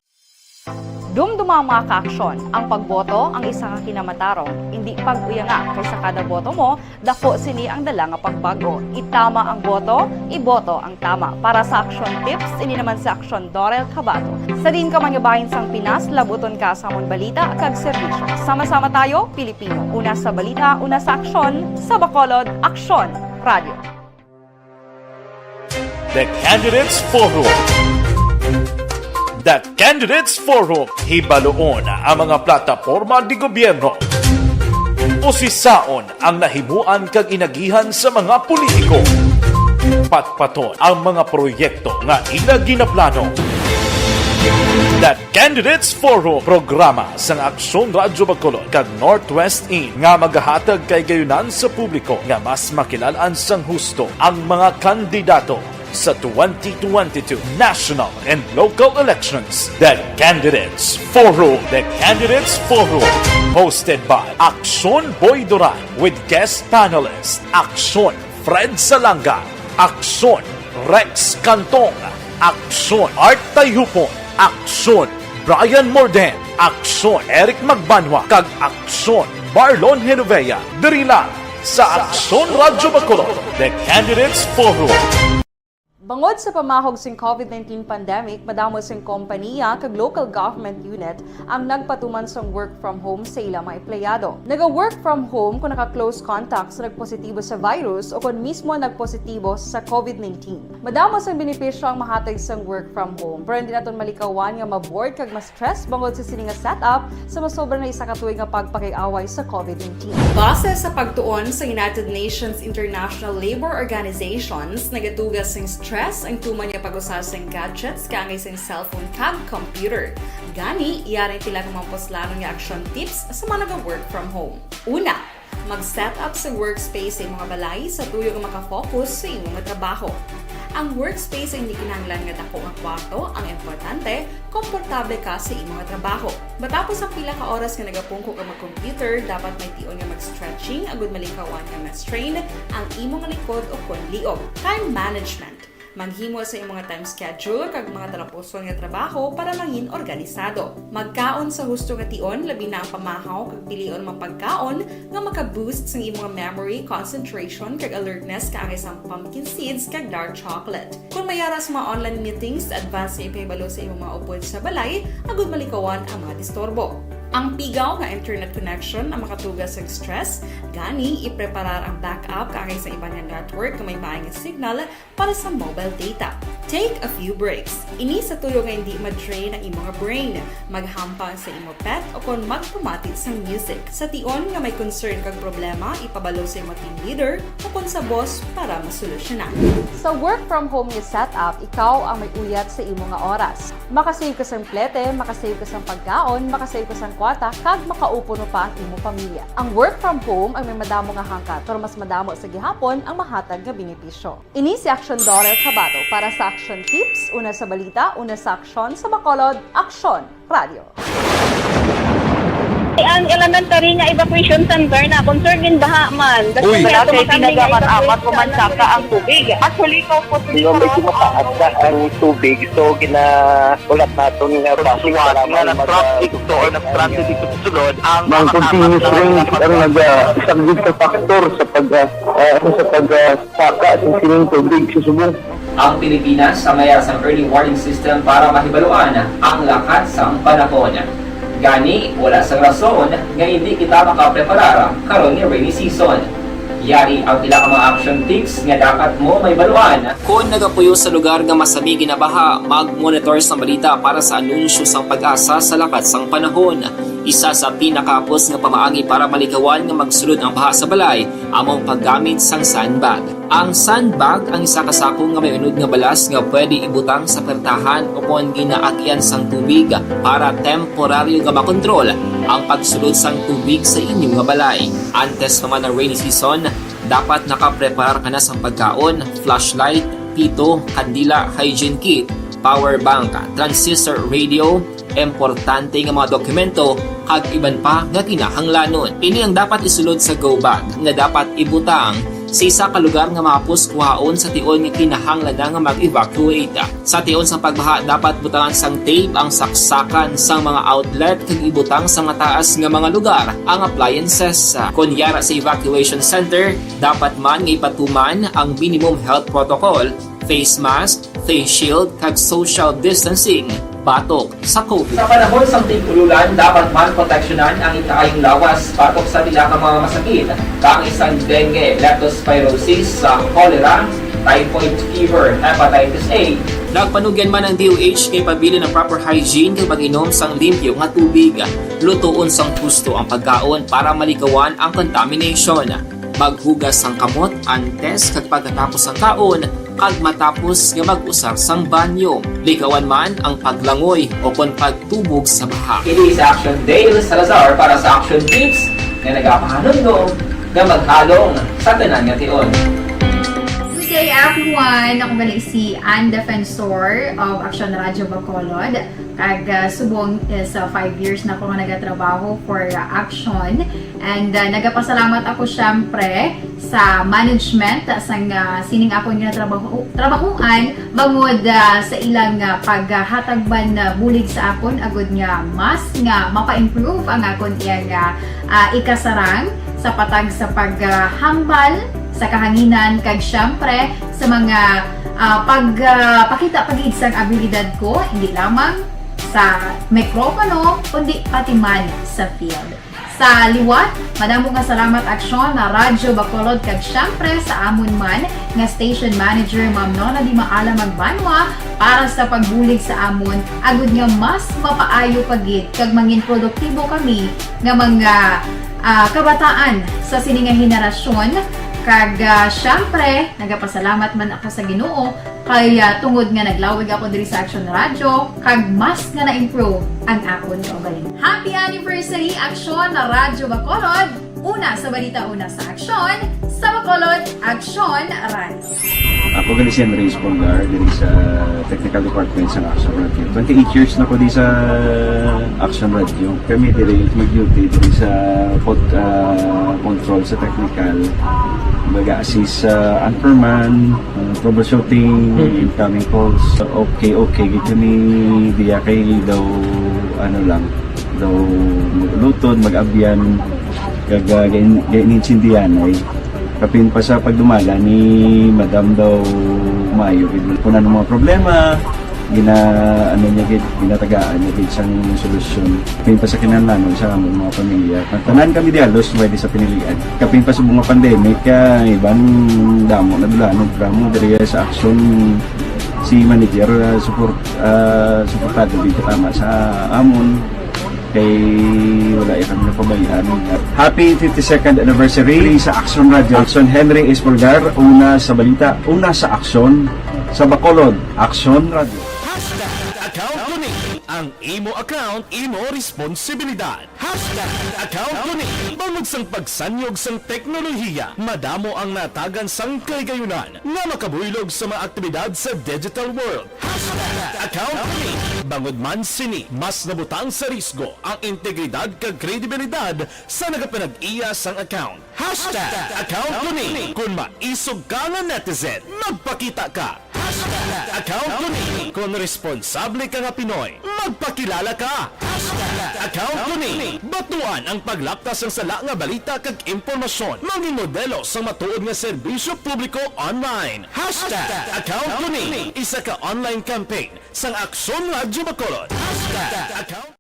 Dumduma ang mga kaaksyon. Ang pagboto ang isa ka kinamatarong. Indi pag-uyanga, kay sa kada boto mo, dako sini ang dala nga pagbago. Itama ang boto, iboto ang tama. Para sa action tips, ini naman si Aksyon Dorel Cabato. Sa diin ka man nga bahin sang Pinas, labuton ka sa amon balita kag serbisyo. Sama-sama tayo, Pilipino. Una sa balita, una sa aksyon, sa Bacolod, Aksyon Radio. The Candidates Forum. The Candidates Forum, hibaluon ang mga plataporma de gobyerno. Usisaon ang nahimuan kag inagihan sa mga politiko. Patpaton ang mga proyekto nga ila ginaplano. The Candidates Forum, programa sang Aksyon Radyo Bacolod kag Northwest In nga magahatag kahigayonan sa publiko nga mas makilal-an sang husto ang mga kandidato sa twenty twenty-two national and local elections. The Candidates Forum. The Candidates Forum, hosted by Aksyon Boy Duran with guest panelist Aksyon Fred Salanga, Aksyon Rex Cantong, Aksyon Art Tayhupon, Aksyon Brian Morden, Aksyon Eric Magbanwa, kag Aksyon Marlon Genovea, diri lang sa Aksyon Radyo Bacolod, The Candidates Forum. Bangod sa pamahog sing covid nineteen pandemic, madamo sing kompaniya kag local government unit ang nagpatuman sang work from home sa ila mga empleyado. Naga-work from home kung naka-close contact sa nagpositibo sa virus o kon mismo nagpositibo sa covid nineteen. Madamo sang benepisyo ang mahatag sang work from home, pero hindi naton malikawan nga ma-bored kag ma-stress bangod sa sini nga setup sa masobra na isa ka tuig nga pagpakig-away sa covid nineteen. Base sa pagtuon sa United Nations International Labor Organizations, nagatuga sing stress ang tuman nga pag-usa sing gadgets kaangay sing cellphone kag computer. Gani, yari pila ka mga puslanon nga action tips sa mga naga-work from home. Una, mag-set up sa workspace sa imo nga balay sa tuyo nga maka-focus sa imo nga trabaho. Ang workspace ay hindi kinahanglan nga dako nga kwarto, ang importante, komportable ka sa imo nga trabaho. Matapos ang pila ka oras nga nagapungko ka mag-computer, dapat may tion nga mag-stretching agud malikawan nga ma-strain ang imo nga likod o kon liog. Time management. Maghimo sa imo nga time schedule kag mga talapuson nga trabaho para mangin organisado. Magkaon sa husto nga tion, labi na ang pamahaw kag pilion mga pagkaon nga maka-boost sang imo nga memory, concentration, kag alertness kaangay sang pumpkin seeds kag dark chocolate. Kon may ara sa mga online meetings, advance nga ipahibalo sa imo mga upod sa balay agud malikawan ang mga disturbo. Ang pigaw nga internet connection ang makatuga sang stress, gani ipreparar ang backup kaangay sa iban nga network nga may maay nga signal para sa mobile data. Take a few breaks. Ini sa tuyo nga hindi ma-drain ang imo nga brain. Maghampang sa imo pet o kon magpamati sang music. Sa tion nga may concern kag problema, ipabalo sa imo team leader o kon sa boss para masolusyonan. Sa work from home nga setup, ikaw ang may uyat sa imo nga oras. Makasave ka sang plete, makasave ka sang pagkaon, makasave ka sang kwarta, kag makaupo pa ang imo pamilya. Ang work from home ang may madamo nga hangkat, pero mas madamo sa gihapon ang mahatag nga benepisyo. Ini si Aksyon Dorel Cabato para sa Aksyon Tips, una sa balita, una sa aksyon, sa Bacolod, Aksyon Radio. Ang elementary nga evacuation center na concern din baha man. Uy, wala kay tinaga man amat ko man saka ang tubig. Actually, ko po medyo mataas na ang tubig, so ginaulat naton nga basi para man mag-, uh, traffic to or nag-transit dito sa sulod ang mga continuous rain ang nag-, uh, isang big factor sa pag, uh, uh, sa pag, uh, saka sa sining tubig sa subong. Ang Pilipinas ang may ara sang early warning system para mahibaluan ang lakat sang panahon. Gani, wala sang rason nga indi kita makapreparar karon nga rainy season. Yari ang pila ka mga action tips nga dapat mo mahibaluan. Kon nagapuyo sa lugar nga masami ginabaha, mag-monitor sang balita para sa anunsyo sang PAGASA sa lakat sang panahon. Isa sa pinakahapos nga pamaagi para malikawan nga magsulod ang baha sa balay amo ang paggamit sang sandbag. Ang sandbag ang isa ka sako nga may unod nga balas nga pwede ibutang sa pertahan ukon ginaagian sang tubig para temporaryo nga makontrol ang pagsulod sang tubig sa inyo nga balay. Antes pa man ang rainy season, dapat nakapreparar ka na sang pagkaon, flashlight, pito, kandila, hygiene kit, power bank, transistor radio, importante nga mga dokumento, kag iban pa nga kinahanglanon. Ini ang dapat isulod sa go bag nga dapat ibutang sa isa ka lugar nga mahapos kuhaon sa tion nga kinahanglan na nga mag-evacuate. Sa tion sang pagbaha, dapat butangan sang tape ang saksakan sang mga outlet kag ibutang sa mataas nga mga lugar ang appliances. Kon yara sa evacuation center, dapat man nga ipatuman ang minimum health protocol, face mask, face shield, kag social distancing batok sa COVID. Sa panahon sang tig-ululan, dapat man proteksyonan ang ikaayong lawas batok sa pila ka mga masakit, kaangay sang dengue, leptospirosis, sa cholera, typhoid fever, hepatitis A. Nagpanugyan man ang D O H kay pabilin ang proper hygiene kag pag-inom sang limpyo nga tubig. Lutoon sang husto ang pagkaon para malikawan ang contamination. Maghugas sang kamot antes kag pagkatapos sang kaon kag matapos nga mag-usar sang banyo. Likawan man ang paglangoy o kon pagtubog sa baha. Ini sa Action Dale Salazar para sa Action Tips nga nagapahanumdom nga maghalong sa tanan nga tion. Good day, everyone! Ako gali si Ann Defensor of Action Radio Bacolod. Kag, ah, subong is, ah, five years na ako nga nagatrabaho for, ah, Action. And, ah, nagapasalamat ako, syempre, sa management, ah, sang, ah, sining akon nga trabaho, trabahuan, bangod, ah, sa ilang, ah, paghatag man, ah, bulig sa akon, agud nga mas nga mapa-improve ang akon iyang, ah, ah, ikasarang sa patag sa paghambal sa kahanginan, kag, syempre, sa mga, ah, pag, ah, pakita pa gid sang abilidad ko, hindi lamang sa mikropono, kundi pati man sa field. Sa liwat, madamo nga salamat, Aksyon na Radyo Bacolod, kag syempre sa amon man nga station manager, Ma'am Nona Di Maala Magbanwa, para sa pagbulig sa amon, agud nga mas mapaayo pa gid kag mangin produktibo kami nga mga, ah, kabataan sa sini nga henerasyon. Kag, ah, syempre, nagapasalamat man ako sa Ginoo kay, ah, tungod nga naglawig ako diri sa Action Radio, kag mas nga na-improve ang akon kaugalingon. Happy anniversary, Action na Radyo Bacolod! Una sa balita, una sa aksyon, sa Bacolod, Action Radio. Ako gali si Henry Espolgar, diri sa Technical Department sa Action Radio. Twenty-eight years na ko di sa Action Radio. Kami diri mag-duty diri sa pod-, ah, control sa technical. Baga assist sa anchorman, ah, troubleshooting, Mm. incoming calls. Okay, okay, gid kami diya kay daw, ano lang, daw mag-ulutod, mag-abyan, kag, ah, gain-, gain-, insindihan ay. Kapin pa sa pagdumala ni Madam daw maayo gid. Kung ano mga problema, gina-, ano niya gid, ginatagaan niya gid sang solusyon. Kapin pa sa kinahanglanon sa amon mga pamilya. Tanan kami di halos pwede sa pinilian. Kapin pa sa mga pandemic, ah, iban damo na dula, no, drama diri sa aksyon si manager, ah, support, ah, suportado gid tama sa amon. Kay wala ya kami napabayaan. Happy fifty-second anniversary sa Action Radio. Action Henry Espolgar, una sa balita, una sa aksyon, sa Bacolod, Action Radio. Hashtag account ko ni. Ang imo account, imo responsibilidad. Hashtag account ko ni. Bangod sang pagsanyog sang teknolohiya, madamo ang natagan sang kahigayunan nga makabuylog sa mga aktibidad sa digital world. Hashtag account ko ni. Bangod man sini, mas nabutang sa risgo ang integridad kag kredibilidad sa nagapanag-iya sang account. Hashtag account ko ni. Kung maisog ka nga netizen, magpakita ka. Hashtag account ko ni. Kung responsable ka nga Pinoy, magpakilala ka. Hashtag account ko ni. Batuan ang paglapta sang sala nga balita kag impormasyon. Mangin modelo sang matuod nga serbisyo publiko online. Hashtag account ko ni. Isa ka online campaign sang Aksyon Radyo Bacolod. Hashtag account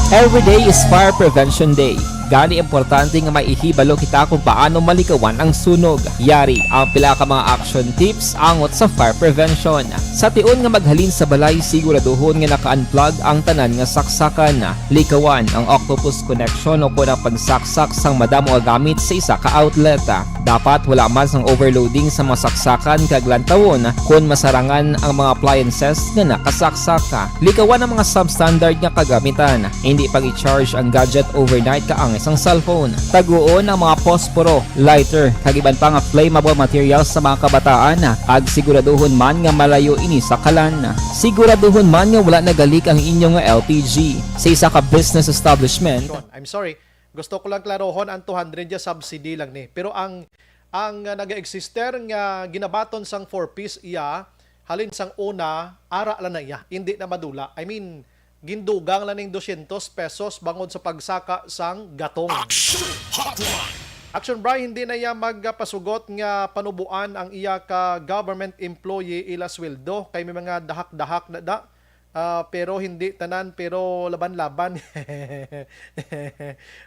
Every day is Fire Prevention Day. Gani importante nga may ihibalo kita kung paano malikawan ang sunog. Yari ang pila ka mga action tips angot sa fire prevention. Sa tion nga maghalin sa balay, siguraduhon nga naka-unplug ang tanan nga saksakan. Likawan ang octopus connection o kon ang pagsaksak sang madamo nga gamit sa isa ka outlet. Dapat wala man sang overloading sa mga saksakan kag lantawon kon masarangan ang mga appliances nga nakasaksak. Likawan ang mga substandard nga kagamitan. Hindi pag-i-charge ang gadget overnight kaangay sang cellphone. Taguon ang mga posporo, lighter, kag iban pa nga flammable materials sa mga kabataan, kag siguraduhon man nga malayo ini sa kalan. Siguraduhon man nga wala nagalik ang inyo nga L P G. Sa isa ka business establishment, I'm sorry. Gusto ko lang klarohon ang two hundred ya subsidy lang ni. Pero ang ang uh, naga-exister nga ginabaton sang four Ps iya halin sang una ara lang na iya. Hindi na madula. I mean, gindugang lang ning dosyentos pesos bangod sa pagsaka sang gatong. Action Hotline! Action Bri, hindi na iya magpasugot nga panubuan ang iya ka government employee ila sweldo kay may mga dahak-dahak na da. Ah, pero hindi tanan, pero laban-laban.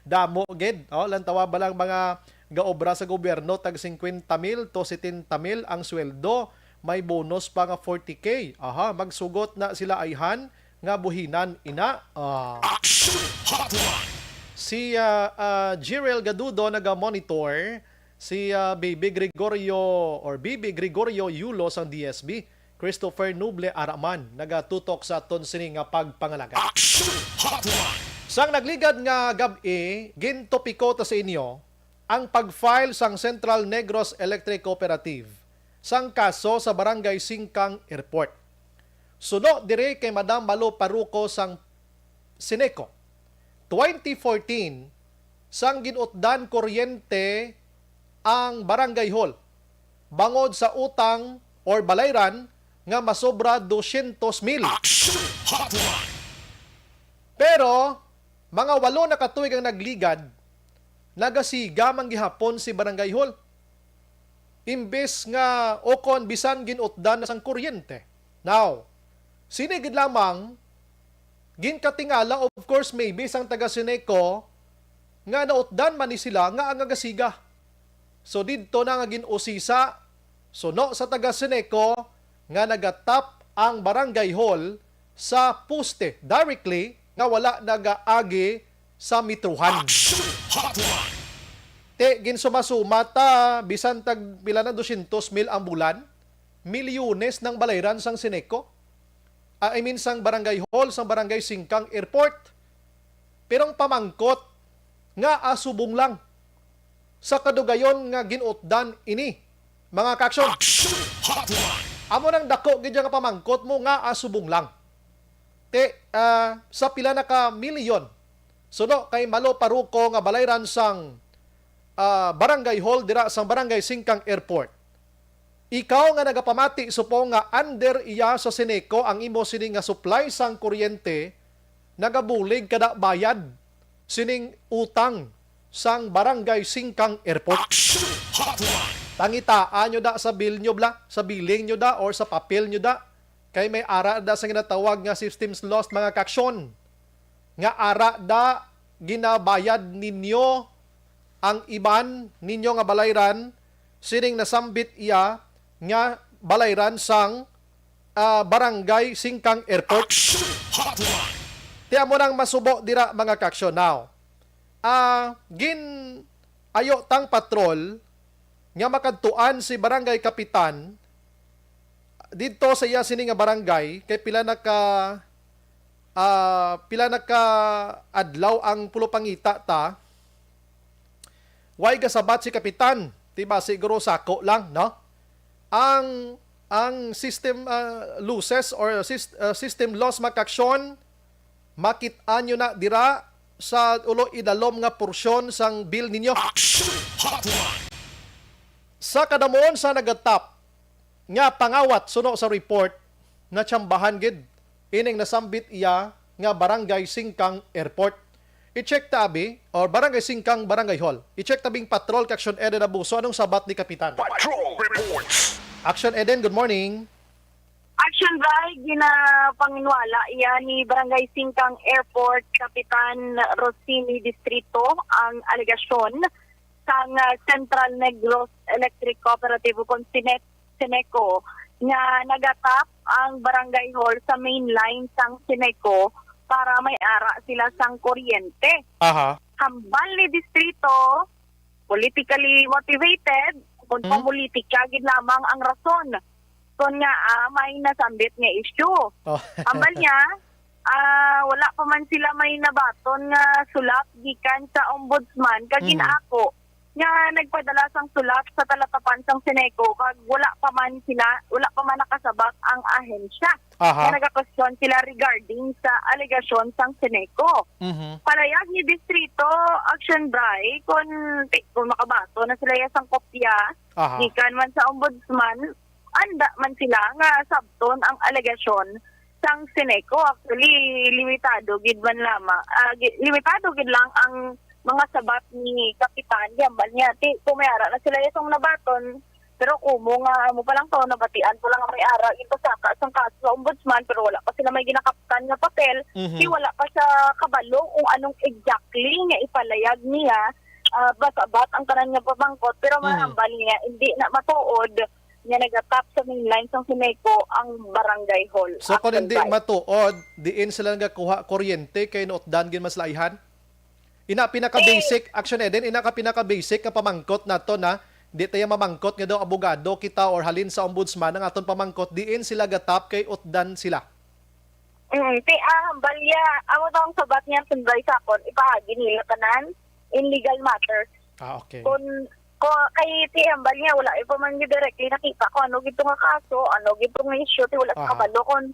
Damo gid. Oh, lantawa ba lang mga gaobra sa gobyerno tag singkwenta mil to setenta mil ang sweldo, may bonus pa nga forty K. Aha, magsugot na sila ayhan nga buhinan ina. Ah. Action Hotline! Si ah, ah, Jirel Gadudo naga-monitor, si ah, Bibi Gregorio or Bibi Gregorio Yulo sang D S B, Christopher Noble Araman nagatutok sa aton sini nga pagpangalaga. Action Hotline! Sang nagligad nga gab-i, gintopiko ta sa inyo ang pag-file sang Central Negros Electric Cooperative sang kaso sa Barangay Singkang Airport. Suno diri kay Madam Malo Paruco sang Sineco, twenty fourteen, sang gin-utdan kuryente ang barangay hall bangod sa utang or balayran nga masobra dosyentos mil. Action Hotline! Pero, mga walo na ka tuig ang nagligad, nagasiga man gihapon si barangay hall. Imbes nga, o kon bisan gin-utdan na sang kuryente. Now, sini gid lamang ginkatingala, of course, maybe sang taga Sineco, nga nautdan man ni sila nga ang nagasiga. So, didto na nga gin-usisa, suno sa taga Sineco, nga nagatap ang barangay hall sa poste directly nga wala nagaagi sa metrohan. Action Hotline! Te, ginsuma-suma ta, bisan tag pila na dosyentos mil ang bulan, milyones nang balayran sang Sineco. Ah, I mean, sang barangay hall, sang barangay Singkang Airport. Pero ang pamangkot, nga asubong lang sa kadugayon nga gin-utdan ini, mga ka-action. Action Hotline! Amo nang dako gid nga pamangkot mo nga asubong lang. Te, ah, sa pila na ka milyon, suno kay Malo Paruco nga balayran sang ah, barangay hall dira sang Barangay Singkang Airport. Ikaw nga nagapamati, supong nga under iya sa Sineco ang imo sini nga supply sang kuryente, nagabulig kada bayad sining utang sang Barangay Singkang Airport. Action Hotline! Pangitaan nyo da sa bill nyo bla, sa billing nyo da, or sa papel nyo da. Kay may ara da sa ginatawag nga systems lost, mga ka-action. Nga ara da ginabayad ninyo ang iban ninyo nga balayran, sining nasambit iya nga balayran sang, ah, Barangay Singkang Airport. Action Hotline! Ti amo nang masubo dira, mga ka-action. Now, ah, gin-ayo tang patrol nga makadtuan si Barangay Kapitan didto sa iya sini nga barangay, kay pila na ka, ah, pila na ka adlaw ang pulopangita ta. Way gasabat si Kapitan, ti ba, siguro sako lang, no? Ang, ang system, ah, losses or sys-, ah, system loss, mga ka-action, makit-an nyo na dira sa ulo idalom nga porsyon sang bill ninyo. Action Hotline! Sa kadamuon sa nagatap nga pangawat suno sa report, natsambahan gid ining nasambit iya nga Barangay Singkang Airport. I-check ta abi, or Barangay Singkang Barangay Hall. I-check ta bing patrol kay Action Eden Abuso. Anong sabat ni Kapitan? Patrol reports. Action Eden, good morning. Action by ginapanginwala iya ni Barangay Singkang Airport Kapitan Rosini Distrito ang alegasyon sang, ah, Central Negros Electric Cooperative o kon Sinet-, Sineco nga nagatap ang barangay hall sa main line sang Sineco para may ara sila sang kuryente. Aha. Hambal ni Distrito, politically motivated, kung Hmm? Politika gid lamang ang rason. Kung nga, ah, may nasambit nga issue. Oh. Hambal niya, ah, wala pa man sila may nabaton nga sulat gikan sa ombudsman kag Mhm. gin-ako nga nagpadala sang sulat sa talatapan sang Sineco kag wala pa man sila, wala pa man nakasabak ang ahensya Aha. nga nagakwestiyon sila regarding sa alegasyon sang Sineco. Mhm. Palayag ni Distrito Action Bray kung, kung makabaton na sila ya sang kopya Aha. gikan man sa ombudsman, anda man sila nga sabton ang alegasyon sang Sineco. Actually, limitado gid man lamang, ah, gi-, limitado gid lang ang mga sabat ni Kapitan. Di hambal niya, ti, kung may ara na sila itong nabaton, pero kumo nga amo pa lang to, nabatian pa lang nga may ara, ipasaka sang kaso sa ombudsman, pero wala pa sila may ginakaptan nga papel, Mhm. di wala pa siya kabalo kung anong exactly nga ipalayag niya, ah, ba sabat ang tanan nga pamangkot, pero Mhm. mahambal niya, hindi na matuod nga nagatap sa main line sang Sineco ang barangay hall. So, kung Action hindi by. matuod, diin sila nagakuha kuryente kay nautdan gid mas laihan? Ina pinaka-basic, Action Eden, ina ka pinaka-basic nga pamangkot nato na, di tayo mamangkot nga daw abogado kita or halin sa ombudsman ang aton pamangkot, diin sila gatap kay utdan sila. Mm, ti, ah, hambal niya, amo to ang sabat niya, Action Bray, sa akon, ipaagi nila tanan in legal matters. Ah, okay. Kung, ko, kay ti hambal niya, wala pa man niya directly nakita kung ano gito nga kaso, ano gito nga issue, ti wala sa Aha. kabalo kung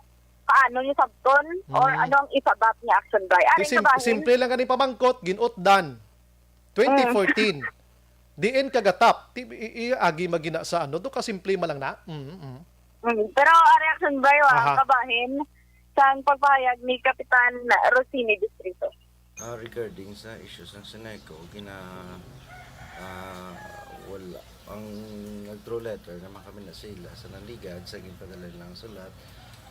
paano niya sabton or Mm. ano ang isabat niya, Action Bray. Ti Aring sim-, kabahin, simple lang gani pamangkot, ginutdan. Twenty fourteen. Mm. Diin kagatap. Ti, i-, i-, agi magina sa ano, do ka simple man lang na. Mm, mm. Mm. Pero ari, Action Bray, wa, Aha. kabahin sang pagpahayag ni Kapitan Rosini Distrito. Ah, regarding sa issue sang Sineco, gina-, ah, wala. Ang nag-through letter naman kami na sila sa nanligad sa ginpadala nilang sulat.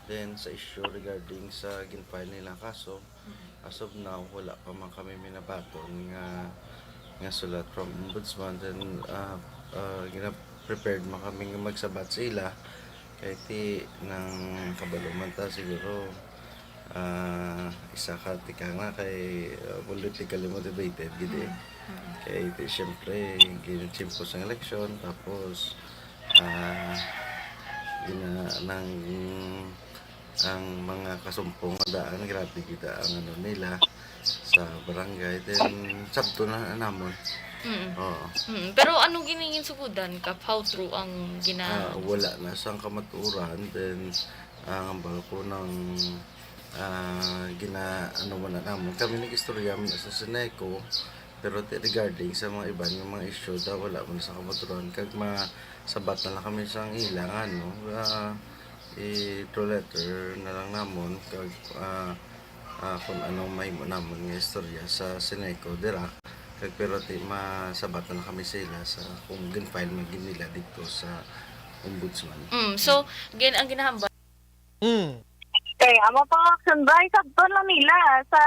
Then, sa issue regarding sa gin-file nila kaso, as of now, wala pa man kami minabaton nga, nga sulat from Ombudsman. Then, ah, ah, gina-, prepared man kami nga magsabat sa ila. Kay ti nang kabalo man ta siguro, ah, isa ka tikang na kay, ah, politically motivated gid eh. Mm. Mm. Kay ti siyempre, ginatsimpo sa eleksyon, tapos, ah, gina-, nang ang mga kasumpong nga daan, grabe gid ang ano nila sa barangay. Then, sabto na namon. Mm. Oo. Mm. Pero ano gini ginsugudan, Kap? How true ang gina- Ah, wala na sang kamatuoran. Then, ang hambal ko nang, ah, gina-, ano man na namon. Kami nag-istorya man sa Sineco, pero ti-, regarding sa mga iban nga mga issue, da, wala man sa kamatuoran. Kag ma-, sabat na lang kami sang ila nga, ano, ah, i-through letter na lang namon kag, ah, ah, kung anong mahimo namon nga istorya sa Sineco dira. Kag pero ti masabat na lang kami sa ila sa kung gin-file man gid nila didto sa Ombudsman. Mm, so, gin-, ang ginahambal Mm. Kay amo pang Action Bray, sabton lang nila sa,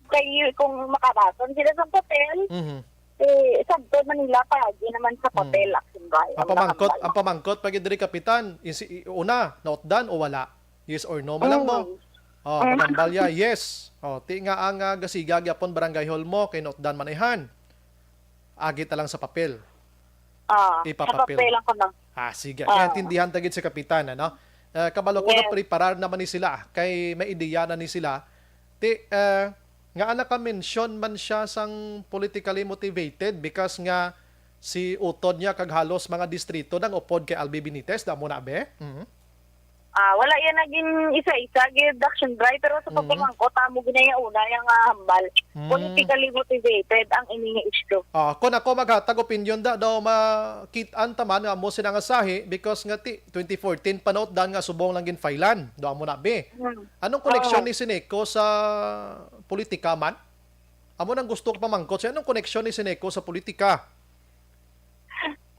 kay kung makabaton sila sa papel, Mhm. eh, sabton man nila paagi naman sa Mm. papel, Action Bray. Ang Ang pamangkot, pangambal. Ang pamangkot pa gid diri, Kapitan, isi-, i-, una, nautdan o wala? Yes or no man lang, no? Mm. Oh, Mm. panambal ya, yes. Oh, ti nga ang, ah, gasiga gyapon barangay hall mo kay nautdan man, ihan. Agi ta lang sa papel. Ah, Ipapapil. Sa papel lang ko na. Ah, sige. Ah. Kaya intindihan ta gid si Kapitan, ano? Eh, kabalo ko na Yes. preparar naman ni sila, kay may ideya na ni sila. Ti, eh, nga ana ka mention man siya sang politically motivated because nga si utod niya kag halos mga distrito nang upod kay Albi Benitez, damo na, be? Mhm. Ah, wala yan naging isa-isa gid, Action Bray, pero sa Mm. pagpamangkot, amo gid na yung una, yung, ah, hambal. Mm. Politically motivated ang ini nga issue. Ah, kung ako maghatag opinion da, daw makit-an ta man nga amo sina nga sahi because nga ti twenty fourteen pa nautdan nga subong lang ginfailan. Do amo na, be. Mm. Anong koneksyon Oo. ni Sineco sa politika man? Amo nang gusto ko pamangkot siya, anong koneksyon ni Sineco sa politika?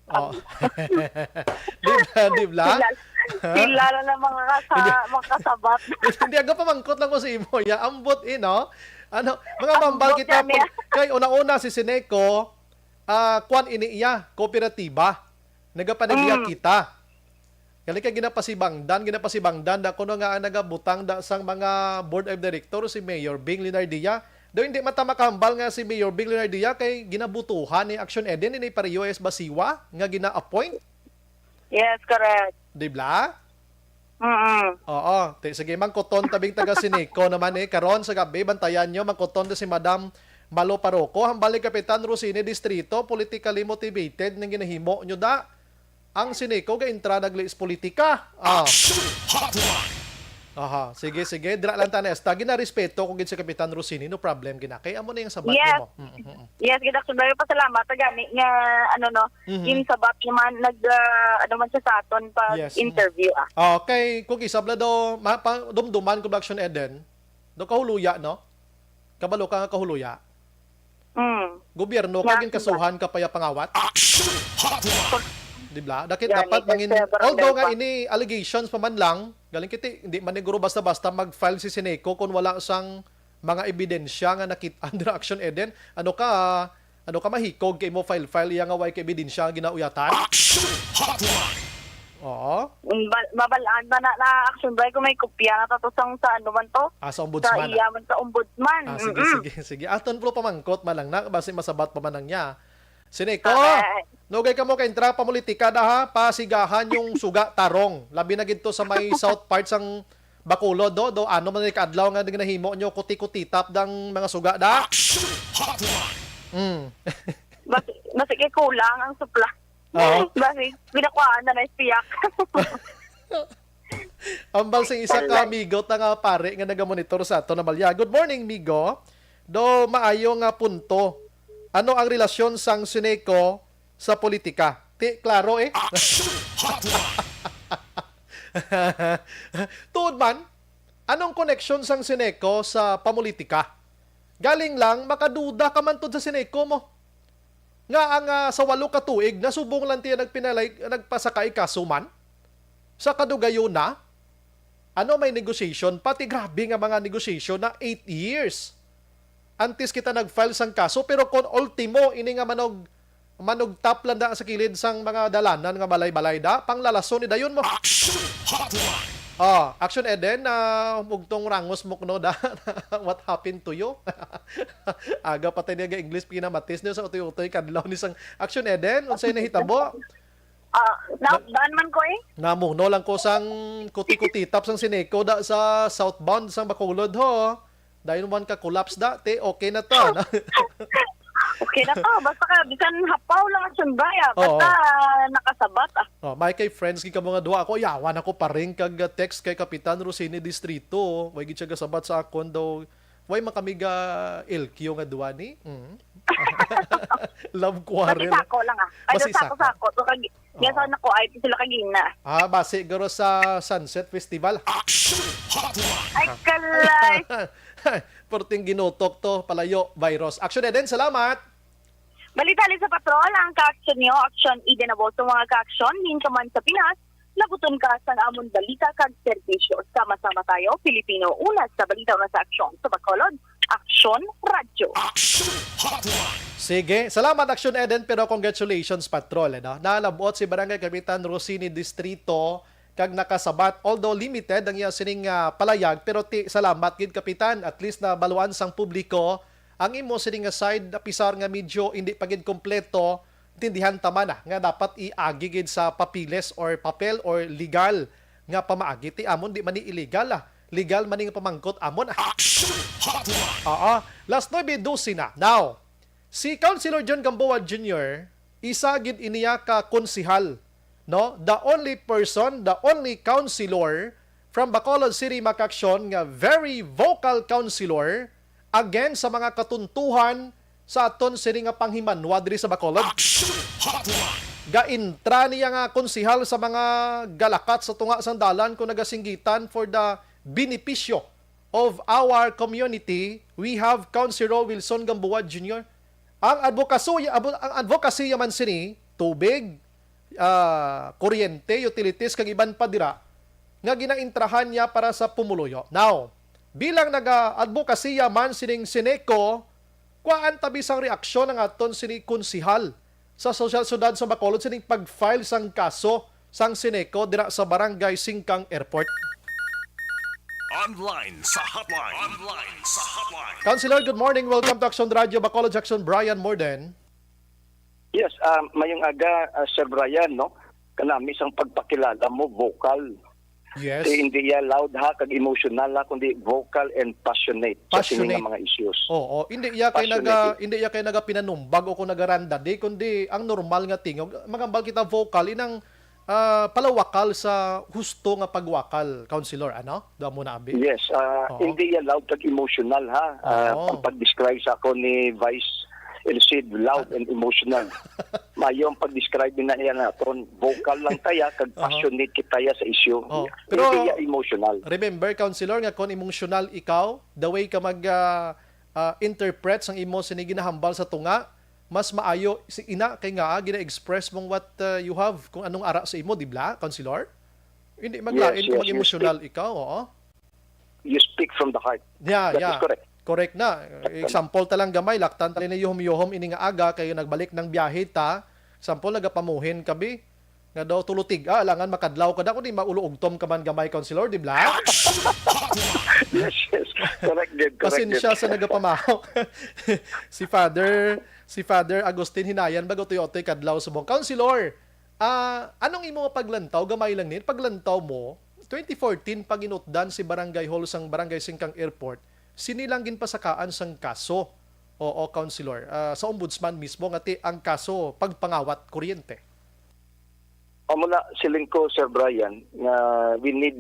Oh. Di ba, di ba? Kilal-, Sila na lang mga kasa-, Hindi. mga kasabat. Hindi, aga pamangkot lang ko sa imo, ya. Ambot, eh, no? Ano, mga Ambot mambal kita yan, po, eh. Kay una-una si Sineco, ah, kwan ini iya, kooperatiba. Nagapanagya Mm. kita. Gali kay ginapasibangdan, ginapasibangdan da kuno nga ang nagabutang da sang mga board of director si Mayor Bing Leonardia. Daw hindi man ta makahambal nga si Mayor Bing Leonardia kay ginabutuhan ni Action Eden ni Pare U S Basiwa nga gina-appoint. Yes, correct. Di ba? Mm-mm. Oo. Ti-, sige, mangkuton tabing taga Sineco naman eh. Karon sa gabi, bantayan nyo, mangkuton na si Madam Malo Paroco. Hambal ni Kapitan Rosini Distrito, politically motivated ning ginahimo nyo da. Ang Sineco ga-entra nagli sa politika. Ah. Action Hotline! Aha, sige, sige. Dira lang ta na esta. Ginarespeto ko gid si Kapitan Rosini, no problem gina. Kay amo na yung sabat Yes. nimo. Mm, mm, mm. Yes, gid, Action Boy, pasalamat gani nga, ano, no, Mhm. yung sabat naman, nag, ah, ano man siya sa aton pag Yes, mm. interview, ah. Ah, kay kung isab la daw, ma-, pa-, dumduman ko ba, Action Eden? Do kahuluya, no? Kabalo ka nga kahuluya? Mm. Gobyerno ka, Nga, ginkasuhan ka pa ya pangawat? Action Hotline! Di ba? Dakit Yan, dapat may mangin-, several although nga pa. Ini allegations pa man lang, galing kiti, hindi man siguro basta-basta mag-file si Sineco kung wala sang mga ebidensya nga nakit-, under Action Eden. Ano ka, ano ka mahikog kay mo file-file iya nga way ka ebidensya nga ginauyatan? Action Hotline! Oo. Bal-, mabalaan ba na, na Action Boy kung may kopya na tato sang sa ano man to? Ah, sa Sa ombudsman, ah. iya man sa ombudsman. Ah, sige, Mm-mm. sige, sige. Aton po pamangkot man lang na, basi masabat pa man lang niya. Sineco, Okay. nugay ka mo kay intra pa politika da ha, pasigahan yung suga tarong. Labi na gid to sa may south part sang Bacolod, do, do, ano man ni kaadlaw nga ginahimo nyo, kuti-kuti tap dang mga suga da? Action Hotline! Mm. Basi, basi kay kulang ang supla. Oo. Basi, pinakuhaan na na siyak. Ambal sing isa ka Correct. amigo ta nga pare nga nagamonitor sa ato na Malia. Good morning, migo. Do, maayo nga punto. Ano ang relasyon sang Sineco sa politika? Ti, klaro eh. Action Hotline! Tuod man, anong koneksyon sang Sineco sa pamulitika? Galing lang, makaduda ka man tud sa Sineco mo. Nga ang, ah, sa walo ka tuig, nasubong lang tiya nagpinalay, nagpasakay kaso man sa kadugayon na. Ano may negotiation? Pati grabe nga mga negotiation na eight years. Antes kita nag-file sang kaso, pero kon ultimo, ini nga manog, manugtap lang da sa kilid sang mga dalanan nga balay-balay da, panglalason ni dayon mo. Action Hotline! Ah, Action Eden, ah, mugtong rangos mo kuno da. What happened to you? Aga pa tayo nga English pinamatis niyo sa utoy-utoy kadlaw ni sang Action Eden. Unsay nahitabo? Ah, naupdan man ko eh. Namuno lang ko sang kuti-kuti tap sang Sineco da sa southbound sang Bacolod ho. Dayon man ka collapse da, te, okay na to, no? Okay na to. Basta ka, bisan hapaw lang ang sundaya. Basta Oo. nakasabat, ah. Oh, may kay friends gid kamo nga duha. Ako, yawan ako pa rin kag, uh, text kay Kapitan Rosini Distrito. Way gid siya gasabat sa akon daw. Way man kami ga L Q nga duha ni? Mm. Love quarrel. Basi sako lang, ah. Ay, Basi sako, sako. sako. So, kag-, Yes, Oo. anak ko, ay, sila kagina. Ah, basi guro sa Sunset Festival. Action Hotline! Ay, kalay! Perting ginutok to, palayo, virus. Action Eden, salamat! Balita halin sa patrol, ang ka-action niyo, Action Eden Aboso, mga ka-action, din ka man sa Pinas, laguton ka sa amon balita kag serbisyo. Sama-sama tayo, Pilipino, una sa balita, una sa aksyon. Sa Bacolod, Action Radyo. Action Hotline! Sige, salamat Action Eden, pero congratulations Patrol, eh, no? Nalabot si Barangay Kapitan Rosini Distrito kag nakasabat, although limited ang iya sining, ah, palayag, pero ti, salamat gid Kapitan, at least nabaluan sang publiko ang imo sining nga side, apisar nga medyo hindi pa gid kompleto, intindihan ta man, ah, nga dapat iagi gid sa papeles or papel or legal nga pamaagi. Ti amon di man ni illegal, ah. Legal man ni nga pamangkot amon, ah. Action Hotline! Oo. Las nuebe doce na. Now, si Councilor John Gamboa Junior, isa gid iniya ka konsehal, no? The only person, the only councilor from Bacolod City, Makaksyon, nga very vocal councilor against sa mga katuntuhan sa aton sini nga panghimanwa diri sa Bacolod. Action Hotline! Gaintra niya nga konsehal sa mga galakat sa tunga sang dalan kung nagasinggitan for the benepisyo of our community. We have Councilor Wilson Gamboa Junior. Ang advocacy, abo-, ang advocacy man sini, tubig, ah, kuryente, utilities, kag iban pa dira nga ginaintrahan niya para sa pumuluyo. Now, bilang naga-adbokasiya man sining Sineco, kuhaan ta bisang reaksyon ang aton sini konsihal sa Sosyal Siyudad sa Bacolod sining pag-file sang kaso sang Sineco dira sa Barangay Singkang Airport. Online sa hotline. Online sa hotline. Councilor, good morning. Welcome to Action Radio Bacolod, Action Brian Morden. Yes, ah, mayong aga, ah, Sir Brian, no? Kanami sang pagpakilala mo, vocal. Yes. Kay hindi iya loud ha, kag emotional ha, kundi vocal and passionate, sa sini nga Passionate. Mga issues. Oo, hindi iya kay Passionate. naga hindi iya kay nagapinanumbag o kung nagarandadi, kundi ang normal nga tingog, magambal kita vocal, inang ah, palawakal sa husto nga pagwakal, Councilor, ano? Damo na abi. Yes, ah, Oo. Hindi iya loud kag emotional ha. Ah, Oo. Ang pag-describe sa ako ni Vice Elcid, loud and emotional. Mayo ang pag-describe na iya naton. Vocal lang taya kag Aha. Passionate kita ya sa issue. Oh, pero- Hindi iya emotional. Remember, Councilor, nga kung emotional ikaw, the way ka mag ah, ah, interpret sang imo sini ginahambal sa tunga, mas maayo si ina kay nga ah, gina-express mong what ah, you have, kung anong ara sa imo, di ba, Councilor? Hindi maglain Yes, kung yes, mag-emotional ikaw, oo. You speak from the heart. Yeah, That yeah. is correct. Correct na. Example ta lang gamay, laktan ta lang ni yuhom-yuhom ini nga aga kay nagbalik ng biyahe ta. Example, nagapamuhin kabi nga daw tulutig ah, alangan makadlaw ka da kundi maulo-ugtom ka man gamay, Councilor, di ba? Yes, yes. Correct, good, correct. Pasensya Good. Sa nagapamahaw. Si Father, si Father Agustin Hinayan, bago tuyotoy kadlaw subong. Councilor, ah, anong imo nga paglantaw? Gamay lang ni paglantaw mo. Twenty fourteen, paginutdan si Barangay Hall sang Barangay Singkang Airport, sini lang ginpasakaan sang kaso. Oo, Councilor. Ah, sa Ombudsman mismo nga ti ang kaso pagpangawat kuryente. Amo na, siling ko, Sir Brian, nga we need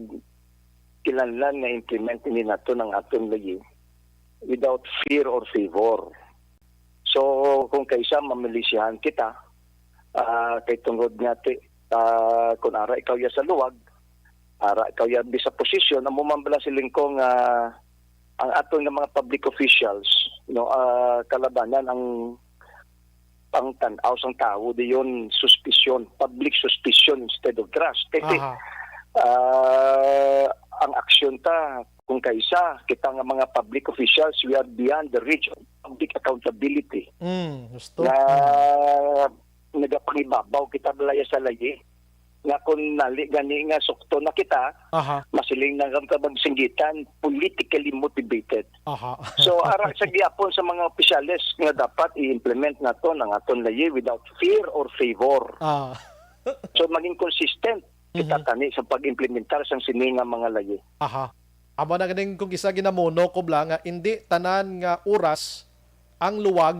kinahanglan nga implement ini naton ang aton lagi without fear or favor. So, kung kaisa, mamilisihan kita, ah, kay tungod nga ti, ah, kung ara ikaw ya sa luwag, ara ikaw ya di sa posisyon, amo man bala siling ko nga ang aton nga mga public officials, no, ah, kalabanan ang ang tan-aw sang tawo diyon, suspicion, public suspicion instead of trust. Kasi Aha. ah, ang aksyon ta, kung kaisa, kita nga mga public officials, we are beyond the reach of public accountability. Mm, gusto. Na Mm. Nagapangibabaw kita balaya sa layi. Nga kung nali gani nga sukto na kita, Aha. masiling na kang kabagsinggitan, politically motivated. Aha. So, ara sa gihapon sa mga opisyales nga dapat i-implement naton ang aton layi without fear or favor. Ah. So, maging consistent kita Mhm. tani sa pag-implementar sang sini nga mga layi. Aha. Amo na ganing kung isa ginamuno ko bala nga indi tanan nga oras ang luwag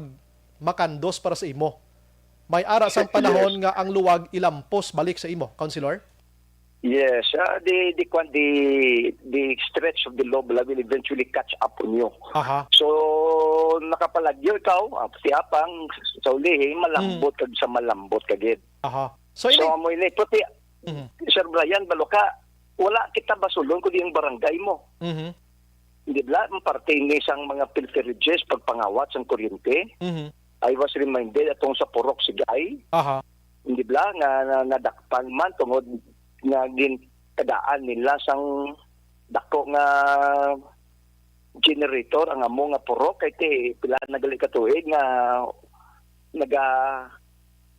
makandos para sa imo. May ara sang Yes. panahon nga ang luwag ilampos balik sa imo, Councilor? Yes, ah, the the kwan the the stretch of the law bala will eventually catch up on you. Aha. So nakapalagyo ikaw, ah, si apang sa ulihi malambot kag sa malambot ka gid. Aha. So ini. So amo ini puti Mhm. Sir Brian, balo ka, wala kita basulon kundi ang barangay mo. Mhm. Di ba? Ang parte ini sang mga pilferages, pagpangawat sang kuryente. Mhm. I was reminded atong sa Purok Sigay, Aha. di ba, nga na, nadakpan man tungod nga gintagaan nila sang dako nga generator ang amo nga purok kay ti pila na gali ka tuig nga naga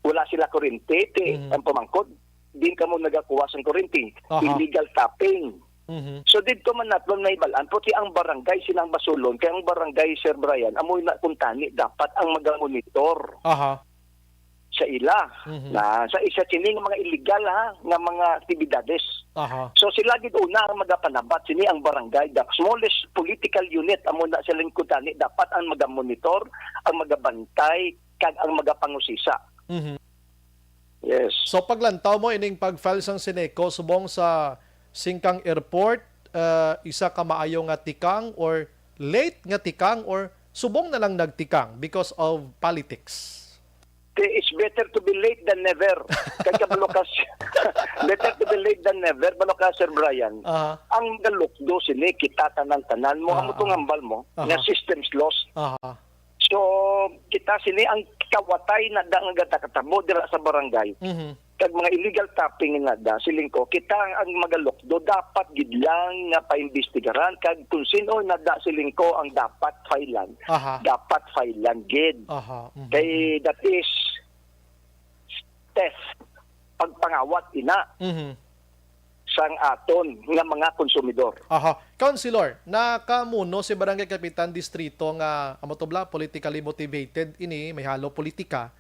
wala sila kuryente ti Mhm. ang pamangkod din kamo nagakuha sang kuryente. Aha. Illegal tapping. Mhm. So didto man naton nahibal-an puti ang barangay silang basulon kay ang barangay, Sir Brian, amo na kuntani dapat ang magamonitor Aha. sa ila Mhm. na sa isa kini nga mga illegal ha nga mga aktibidades. Aha. So sila gid una ang magapanabat sini ang barangay, the smallest political unit amo na silang kuntani dapat ang magamonitor, ang magabantay kag ang magapangusisa. Mhm. Yes. So paglantaw mo ining pag-file sang Sineco subong sa Singkang Airport, uh, isa ka maayo nga tikang or late nga tikang or subong na lang nagtikang because of politics? It's better to be late than never. Kay kabalo ka, better to be late than never. Balo ka, Sir Brian. Aha. Ang galukdo sini kita tanan-tanan mo, Ah, amo tong ah. Hambal mo, Aha. nga systems lost. Aha. So, kita sini ang kawatay na da nga gatakatabo dira sa barangay. Mhm. kag mga illegal tapping nga nada, siling ko, kita ang magalukdo dapat gid lang nga paimbestigaran, kag kung sino nada, siling ko, ang dapat filean, Aha. dapat filean gid. Aha. Mhm. Kay that is theft, pagpangawat ina Mhm. sang aton nga mga konsumidor. Aha. Councilor, nakamuno si Barangay Kapitan Distrito nga amo to bala, politically motivated ini, may halo politika.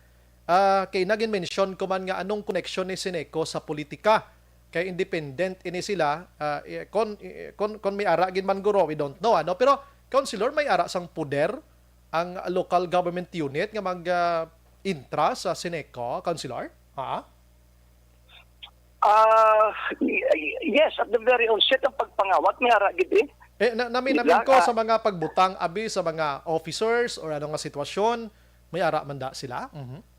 Ah, kay nagin mention ko man nga anong connection ni Sineco sa politika. Kay independent ini sila, ah, eh, kon, eh, kon, kon may ara gid man guro, we don't know, ano? Pero, Councilor, may ara sang poder ang local government unit nga mag, ah, intra sa Sineco, Councilor? Ha? Ah, y-, y-, yes, at the very onset, ang pagpangawat, may ara gid eh. Eh, na, namin, Di namin lang, ko ah, sa mga pagbutang, abi, sa mga officers or ano nga sitwasyon, may ara man da sila? Mhm.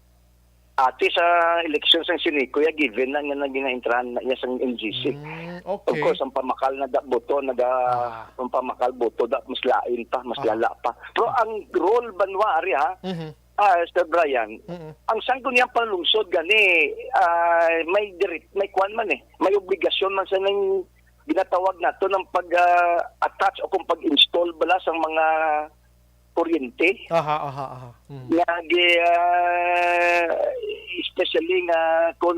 Ati sa eleksyon sang Sineco, ya, given na nga naging naintrahan na niya sang M G C. Mm, Of okay. course, ang pamakal na da boto, naga, Ah. ang pamakal boto da, mas lain pa, mas Aha. lala pa. Pero ang role, banwa, ari, ha, Mhm. ah, Sir Brian, Mm-mm. ang sangguniang panlungsod gani, ah, may diri-, may kwan man eh, may obligasyon man sa nang ginatawag nato ng pag, ah, attach o kung pag-install bala sa mga kuryente Aha, aha, aha. Mm. nga gi-, ah, especially nga kung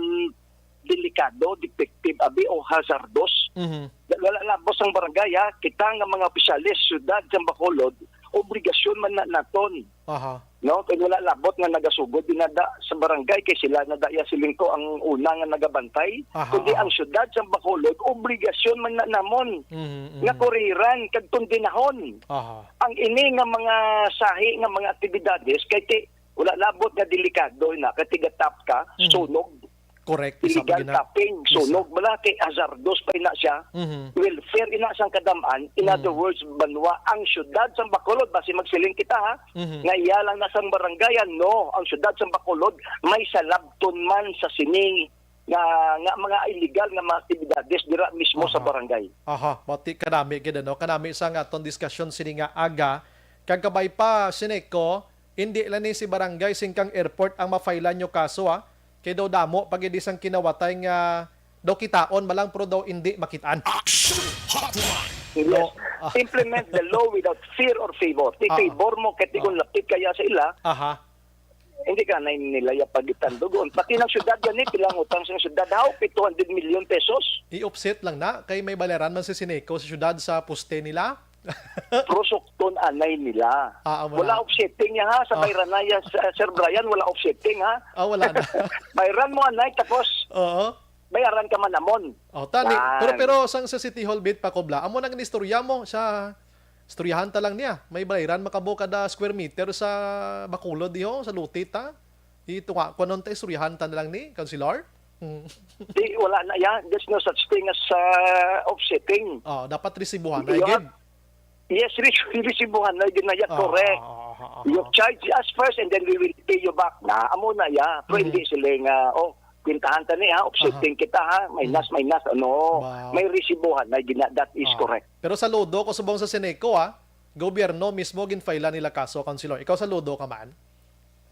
delikado, defective, abi, o hazardous. Mhm. Wala labot sang barangay, ha? Kita nga mga opisyales, syudad sang Bacolod, obligasyon man na naton. Aha. No? Kay wala labot nga nagasugod dinada sa barangay, kay sila na daya, siling ko, ang una nga nagabantay. Aha, Kundi aha. ang syudad sang Bacolod, obligasyon man na namon Mhm, nga mhm. kuriran kag tundinahon Aha. ang ini nga mga sahi nga mga aktibidades, kay ti-, wala labot nga delikado na, kay tigatap ka, Mhm. sunog. Correct, isa pa Illegal gina-, tapping, isa. sunog bala, kay hazardous pa ina siya. Mhm. Welfare ina sang kadam-an. In other Mhm. words, banwa, ang syudad sang Bacolod, basi magsiling kita, ha, Mhm. nga iya lang na sang barangay, no, ang syudad sang Bacolod, may salabton man sa sini nga, nga mga illegal nga mga aktibidades dira mismo sa Aha. barangay. Aha, bati kanami gid, ano, kanami sa nga aton diskusyon sini nga aga. Kag kabay pa, Sineco, hindi lang ni si barangay singkang airport ang mafailan nyo kaso, ha. Kay daw damo pa gid sang kinawatay nga daw kitaon malang pero daw hindi makitaan. Action Hotline. Yes. No. Ah. Implement the law without fear or favor. Ti Ah. favor mo, kay ti kung Ah. lapit kaya sa ila, Aha. hindi ka na nila ya pagitan dugon. Pati ng syudad gani, pilang utang sa syudad, how? Two hundred million pesos. I-offset lang na, kay may bayaran man si Sineco sa syudad sa poste nila. Prosukton anay nila. Ah, ah, wala. Wala offsetting niya, ha? Sa Ah. bayran na ya, sa, Sir Brian, wala offsetting, ha? Ah, wala na. Bayran mo anay, tapos Oo. bayaran ka man amon. Oh, tani. Yan. Pero, pero sang sa City Hall bit pa, Kobla, amo nang istorya mo sa istoryahan ta lang niya. May bayran makabo kada square meter sa Bacolod diho, sa Lutit, ha? Ito nga, kunon ta, istoryahan ta na lang ni Councilor. Mm. Di, wala na yan. There's no such thing as, uh, offsetting. Oh, dapat resibuhan na You gid. have, yes, res-, resibuhan na gid na yan, Ah, correct. ah, ah, ah, ah. You charge us first and then we will pay you back na. Amo na ya. Pero Mhm. hindi sila nga, oh, kwentahan ta ni, ha, offsetting Aha. kita, ha, minus, Mhm. minus, ano, Wow. may resibuhan na gid na. That is Ah. correct. Pero saludo ko subong sa Sineco, ha. Gobyerno mismo ginfailan nila kaso, Councilor. Ikaw saludo ka man?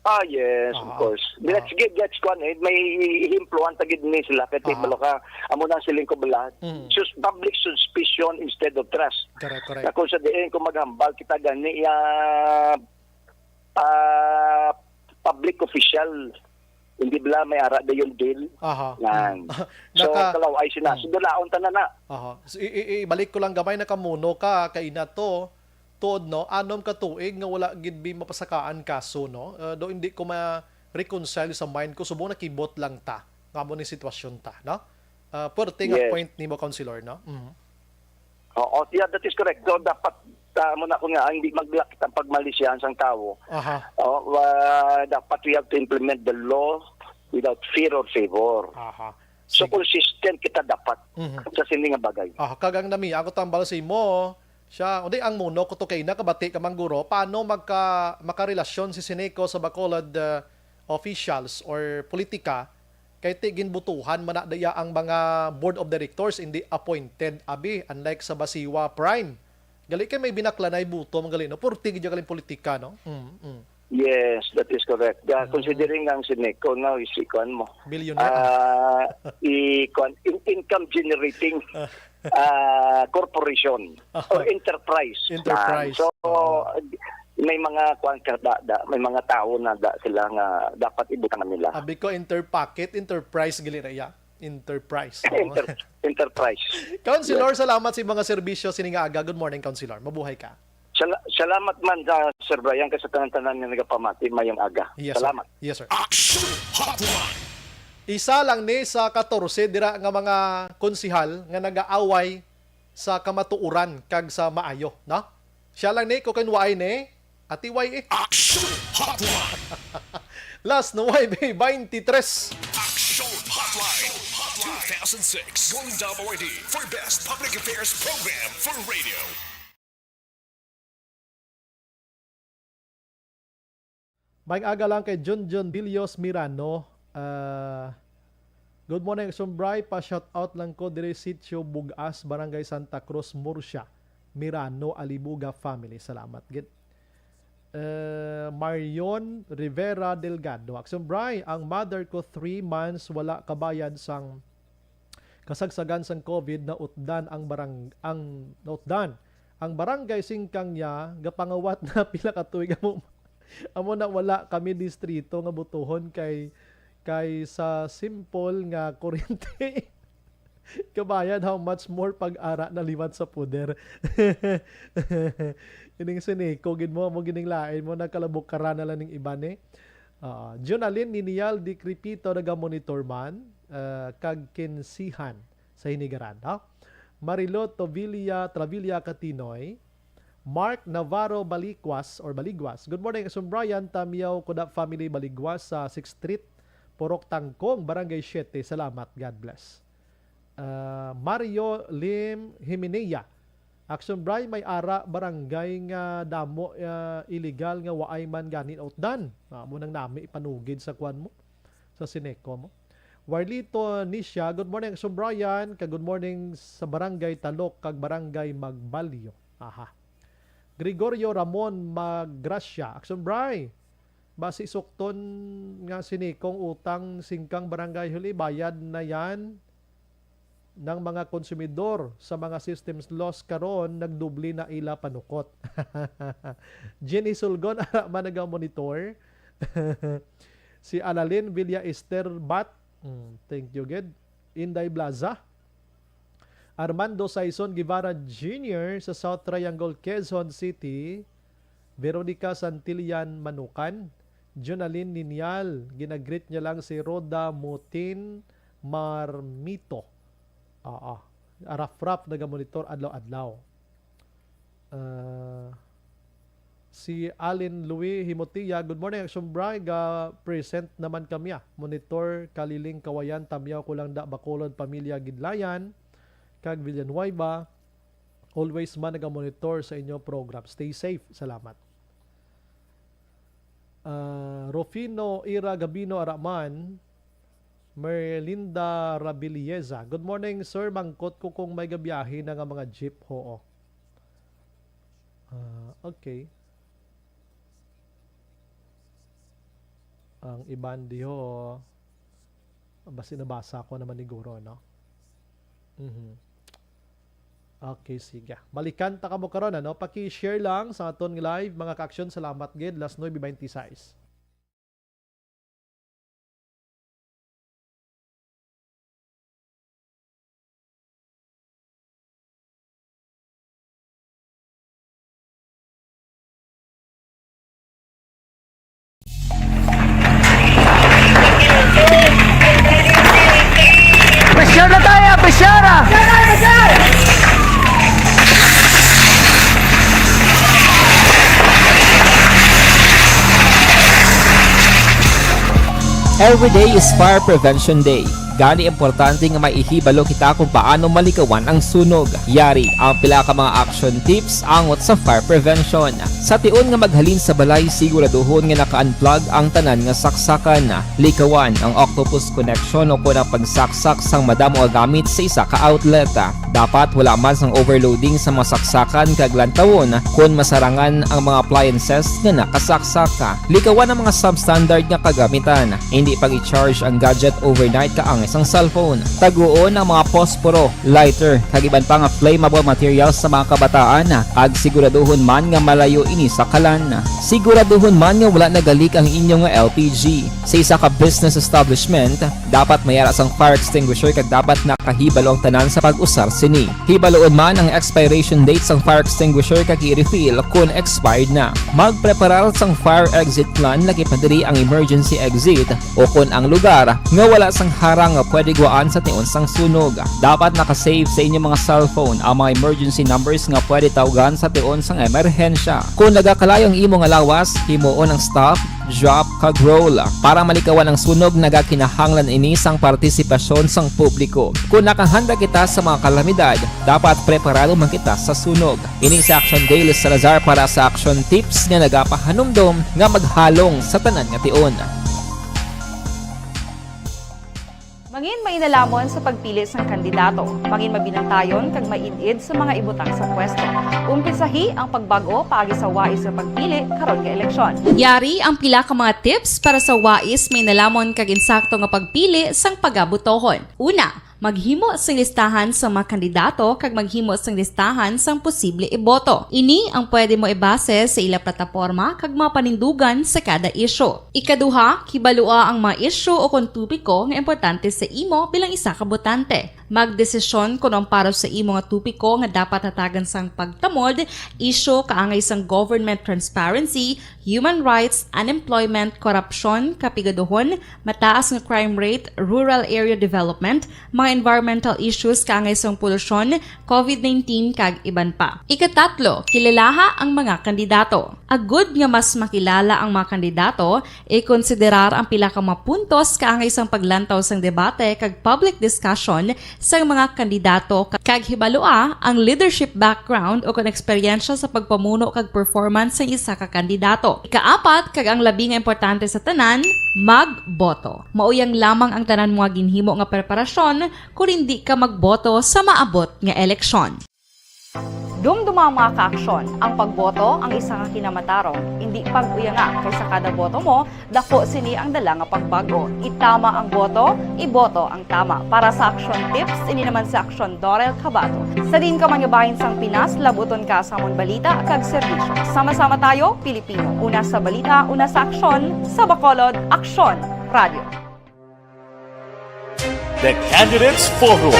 Ah, yes, of Ah, course. ah. Let's get, let's kuan eh. May himpluan ta gid ni sila. Kaya Ah. tibalo ka, amo na ang siling ko bala. Mm. Sus-, public suspicion instead of trust. Correct, correct. Na kung sa diin ko maghambal, kita gani, ah, ah, public official. Hindi bala may ara dayon bill. Aha. Yan. Mm. So, Naka-, kalaw ay sina. Mm. So, dulaon ta na na. Aha. So, i-, i-, ibalik ko lang gamay, nakamuno ka, kay na to, tuod, no, anom ka tuig nga wala gid bi mapasakaan kaso, no? Uh, do hindi ko ma-reconcile sa mind ko, subong nakibot lang ta nga amo ni sitwasyon ta, no? Uh, puwerte nga Yes. point nimo, Councilor, no? Mhm. Oo, yeah, that is correct. So, dapat, uh, mo na ko nga, hindi maglakit ang pagmalisyahan sang tawo. Aha. Oh, uh, dapat we have to implement the law without fear or favor. Aha. So, Sige. consistent kita dapat Mhm. sa sini nga bagay. Ah, kag ang nami, ako tambal sa imo, siya, o di, ang muno ko to kay nakabati ka man guro, paano magka-, makarelasyon si Sineco sa Bacolod, uh, officials or politika, kay ti ginbutuhan man na diya ang mga board of directors, hindi appointed, abi, unlike sa Basiwa Prime. Gali kay may binaklanay buto, man gali, no? Purti gid galing politika, no? Mm, mm. Yes, that is correct. Ah, Mm. considering ang Sineco now is, ikuan mo, Billionaire. ah, i-, kuan, in-, income generating, Ah. ah, corporation Ah. or enterprise. Enterprise. So, Oo. may mga kuan ka, da, da, may mga tao na da sila nga dapat ibutangan nila. Abi ko, interpocket, enterprise, gali na iya. Enterprise, no? Enter-, enterprise. Councilor, Yes. salamat sa mga serbisyo sini nga aga. Good morning, Councilor. Mabuhay ka. Sala-, salamat man sa Sir Brian, kag sa tanan-tanan nga nagapamati, mayong aga. Yes, sir. Salamat. Yes, sir. Action Hotline. Isa lang ni sa katorse dira nga mga konsihal nga nagaaway sa kamatuoran kag sa maayo, no? Siya lang ni, kukin waay ni, ati way eh. Action Hotline. Last Nobyembre twenty-three. Action Hotline two thousand six Golden Dome Awardee for Best Public Affairs Program for Radio. Maayong aga lang kay Junjun Billos Mirano. Ah, good morning, Action Bri. Pa-shoutout lang ko diri, Sitio Bugas, Barangay Santa Cruz, Murcia. Mirano, Alibuga family. Salamat gid. Eh, Marion Rivera Delgado. Action Bri, ang mother ko three months wala kabayad sang kasagsagan sang COVID, nautdan ang barang-, ang nautdan ang barangay singkang niya, gapangawat na pila ka tuig amo. Amo na wala kami distrito nga butuhon kay, kay sa simple nga kuryente. Kabayad, how much more pag ara na liwat sa poder. Ining Sineco gid mo, amo gining lain mo, nagkalabukaran na lang ning iban eh. Ah, Jonalyn Ninial Di Crepito, naga-monitor man, ah, kag Kinsihan sa Hinigaran, ha? Marilo Tovilla Travilla Katinoy, Mark Navarro Balikwas or Baliguas. Good morning, Action Brian, Tamyaw Kuda family Baliguas sa Sixth Street, Purok Tangkong, Barangay Siete. Salamat. God bless. Ah, Mario Lim Himenea. Action Bri, may ara barangay nga damo, ah, illegal nga waay man gani nautdan. Ah, amo nang nami ipanugid sa kuan mo, sa Sineco mo. Warlito Nisha, good morning, Action Brian, kag good morning sa Barangay Talok kag Barangay Magbalyo. Aha. Gregorio Ramon Magracia, Action Bri, basi sukton nga Sineco ang utang singkang barangay huli, bayad na yan ng mga konsumidor sa mga systems loss karon, nagdoble na ila panukot. Jenny Sulgon, ara man naga-monitor. Si Alalin Villa Esther Bat, mm, thank you gid. Inday Blaza. Armando Saison Guevara Junior sa South Triangle, Quezon City. Veronica Santillan Manukan. Jonalyn Ninial, ginagreet niya lang si Rhoda Mutin Marmito. Oo. Rafraf nagamonitor adlaw-adlaw. Ah, si Allen Louis Himotia, "Good morning, Action Bri. Ga-present naman kami, ah. Monitor, Kaliling, Kawayan, Tamyaw, Kulangda, Bacolod, Pamilya, Gidlayan, kag Villanueva. Always man nagamonitor sa inyo program. Stay safe. Salamat." Ah, Rufino Ira Gabino Araman, Merlinda Rabilieza. "Good morning, sir. Mangkot ko kung may gabiyahe na nga mga jeep." Oo. Ah, okay. Ang iban diho, basi nabasa ko naman ni Guro, no? Mhm. Okay, sige. Balikan ta kamo karon, ano? Paki-share lang sa aton nga live, mga ka-action. Salamat gid. Last nuebe veintiséis. Pressure na tayo, pressure! Every day is Fire Prevention Day. Gani, importante nga may ihibalo kita kung paano malikawan ang sunog. Yari ang pila ka mga action tips angot sa fire prevention. Sa tion nga maghalin sa balay, siguraduhon nga naka-unplug ang tanan nga saksakan. Likawan ang octopus connection o kon ang pagsaksak sang madamo nga gamit sa isa ka outlet. Dapat wala man sang overloading sa mga saksakan kag lantawon kon masarangan ang mga appliances nga nakasaksak. Likawan ang mga substandard nga kagamitan. Hindi pag-i-charge ang gadget overnight kaangay sang cellphone. Taguon ang mga posporo, lighter, kag iban pa nga flammable materials sa mga kabataan, kag siguraduhon man nga malayo ini sa kalan. Siguraduhon man nga wala nagalik ang inyo nga L P G. Sa isa ka business establishment, dapat may ara sang fire extinguisher kag dapat nakahibalo ang tanan sa pag-usar sini. Hibaloon man ang expiration date sang fire extinguisher kag i-refill kon expired na. Magpreparar sang fire exit plan, laki pa diri ang emergency exit o kon ang lugar nga wala sang harang nga pwede gwaan sa tion sang sunog. Dapat naka-save sa inyo mga cellphone ang mga emergency numbers nga pwede tawgan sa tion sang emerhensya. Kon nagakalayo ang imo nga lawas, himuon ang stop, drop, kag roll. Para malikawan ang sunog, nagakinahanglan ini sang partisipasyon sang publiko. Kon nakahanda kita sa mga kalamidad, dapat preparado man kita sa sunog. Ini si Action Dale Salazar para sa Action Tips nga nagapahanumdom nga maghalong sa tanan nga tion. Mangin mainalamon sa pagpili sang kandidato. Mangin mabinantayon kag maid-id sa mga ibutang sa pwesto. Umpisahi ang pagbag-o paagi sa wais nga pagpili karon nga eleksyon. Yari ang pila ka mga tips para sa wais, mainalamon kag insakto nga pagpili sang pagabotohon. Una, maghimo sing listahan sa mga kandidato kag maghimo sing listahan sang posible iboto. Ini ang pwede mo ibase sa ila plataporma kag mga panindugan sa kada isyu. Ikaduha, kibalua ang mga isyu o kon topiko nga importante sa imo bilang isa ka botante. Magdesisyon kon ang para sa imo nga topiko nga dapat hatagan sang pagtamod, isyu kaangay sang government transparency, human rights, unemployment, korupsyon, kapigaduhon, mataas nga crime rate, rural area development, mga environmental issues kaangay sang polusyon, covid nineteen, kag iban pa. Ikatatlo, kilalaha ang mga kandidato. Agud nga mas makilala ang mga kandidato, ikonsiderar ang pila ka mga puntos kaangay sang paglantaw sang debate kag public discussion sang mga kandidato, ka-, kag hibalua ang leadership background o kon eksperyensya sa pagpamuno kag performance sang isa ka kandidato. Ikaapat, kag ang labi nga importante sa tanan, magboto. Mauyang lamang ang tanan mo nga ginhimo nga preparasyon kon indi ka magboto sa maabot nga eleksyon. Dumduma, mga ka-aksyon, ang pagboto ang isa ka kinamatarong. Indi pag-uyanga, kay sa kada boto mo, dako sini ang dala nga pagbag-o. Itama ang boto, iboto ang tama. Para sa Action Tips, ini naman si Action Dorel Cabato. Sa diin ka man nga bahin sang Pinas, labuton ka sa amon balita kag serbisyo. Sama-sama tayo, Pilipino. Una sa balita, una sa aksyon, sa Bacolod, Aksyon Radio. The Candidates Forum.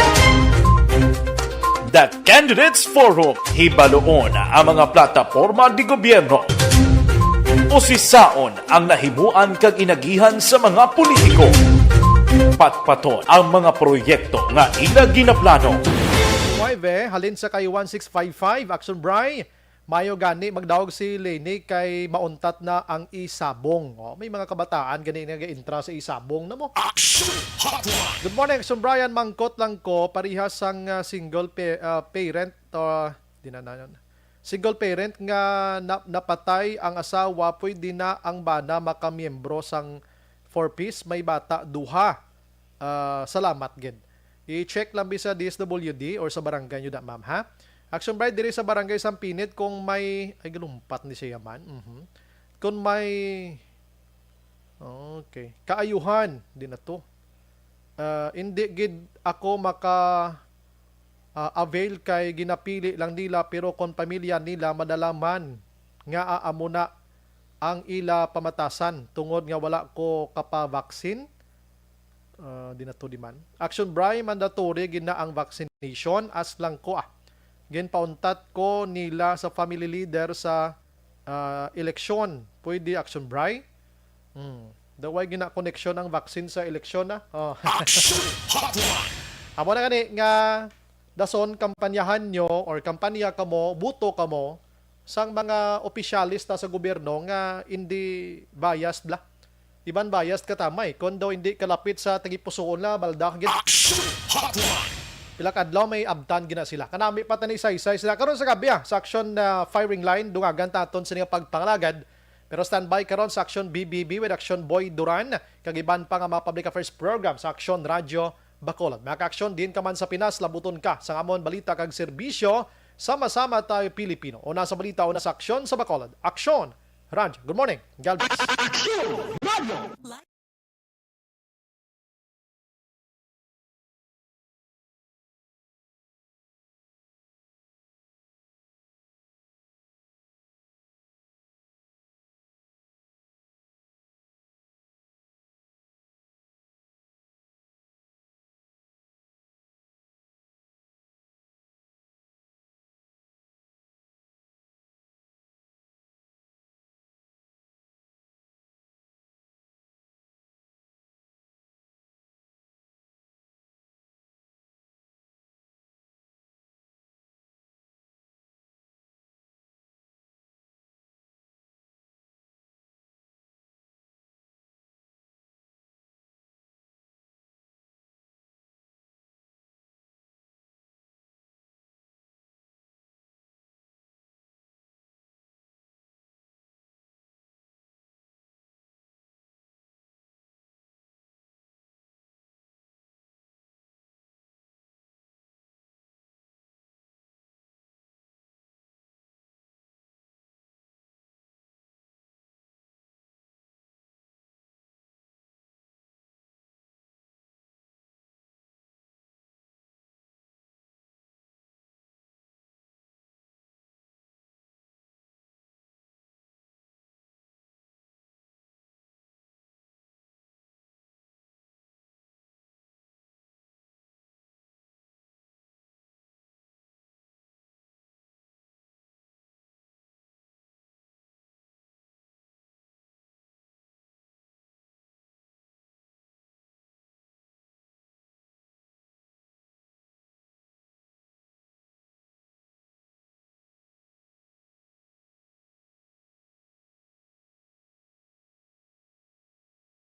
The Candidates Forum. Hibaloon ang mga plataporma de gobyerno. Usisaon ang nahimuan kag inagihan sa mga politiko. Patpaton ang mga proyekto nga ila ginaplano. Nueve, halin sa kay one six five five, Action Bri. Mayo gani, magdaog si Leni kay mauntat na ang isabong. Oh, may mga kabataan gani nga ga-intra sa isabong na mo. Action Hotline! Good morning, Action Brian. Mangkot lang ko, parihas sang, ah, single pa-, ah, parent, ah, di na, na yun. Single parent nga na-, napatay ang asawa, pwede na ang bana makamiyembro sang Four Ps, may bata, duha. Ah, salamat gid. I-check lang bi sa D S W D or sa barangay nyo da, ma'am, ha? Action Bright, diri sa barangay Sampinit, kung may, ay, galumpat ni siya man. Mhm. Kung may, okay. Kaayuhan, di na to. Ah, hindi gid ako maka, ah, avail kay ginapili lang nila, pero kung pamilya nila, madala man nga amo na ang ila pamatasan tungod nga wala ko kapa-vaccine. Ah, di na to di man. Action Bri, mandatory gid na ang vaccination as lang ko, ah. Ginpauntat ko nila sa family leader sa, ah, eleksyon. Pwede Action Bri? Hmm. Daw way gina connection ang vaccine sa eleksyon, ah. Oh. Action Hotline! Amo na gani nga dason kampanyahan nyo or kampanya kamo, buto kamo sang mga opisyalis ta sa gobyerno nga hindi biased la. Di man biased ka, Tamay. Kon daw hindi kalapit sa tagipusoon na, balda ka gid. Action Hotline! Pila ka adlaw may abtan gina sila. Kanami pa tani saysay sila. Karon sa gabi, ah, sa Action, ah, Firing Line, dungagan ta aton sini nga pagpangalagad. Pero standby karon sa Action B B B with Action Boy Duran, kag iban pa nga mga public affairs program sa Action Radyo Bacolod. Mga ka-aksyon, diin ka man sa Pinas, labuton ka sa amon balita kag serbisyo. Sama-sama tayo, Pilipino. Una sa balita, una sa aksyon sa Bacolod. Aksyon! Radyo. Good morning. God bless. Action! Radyo!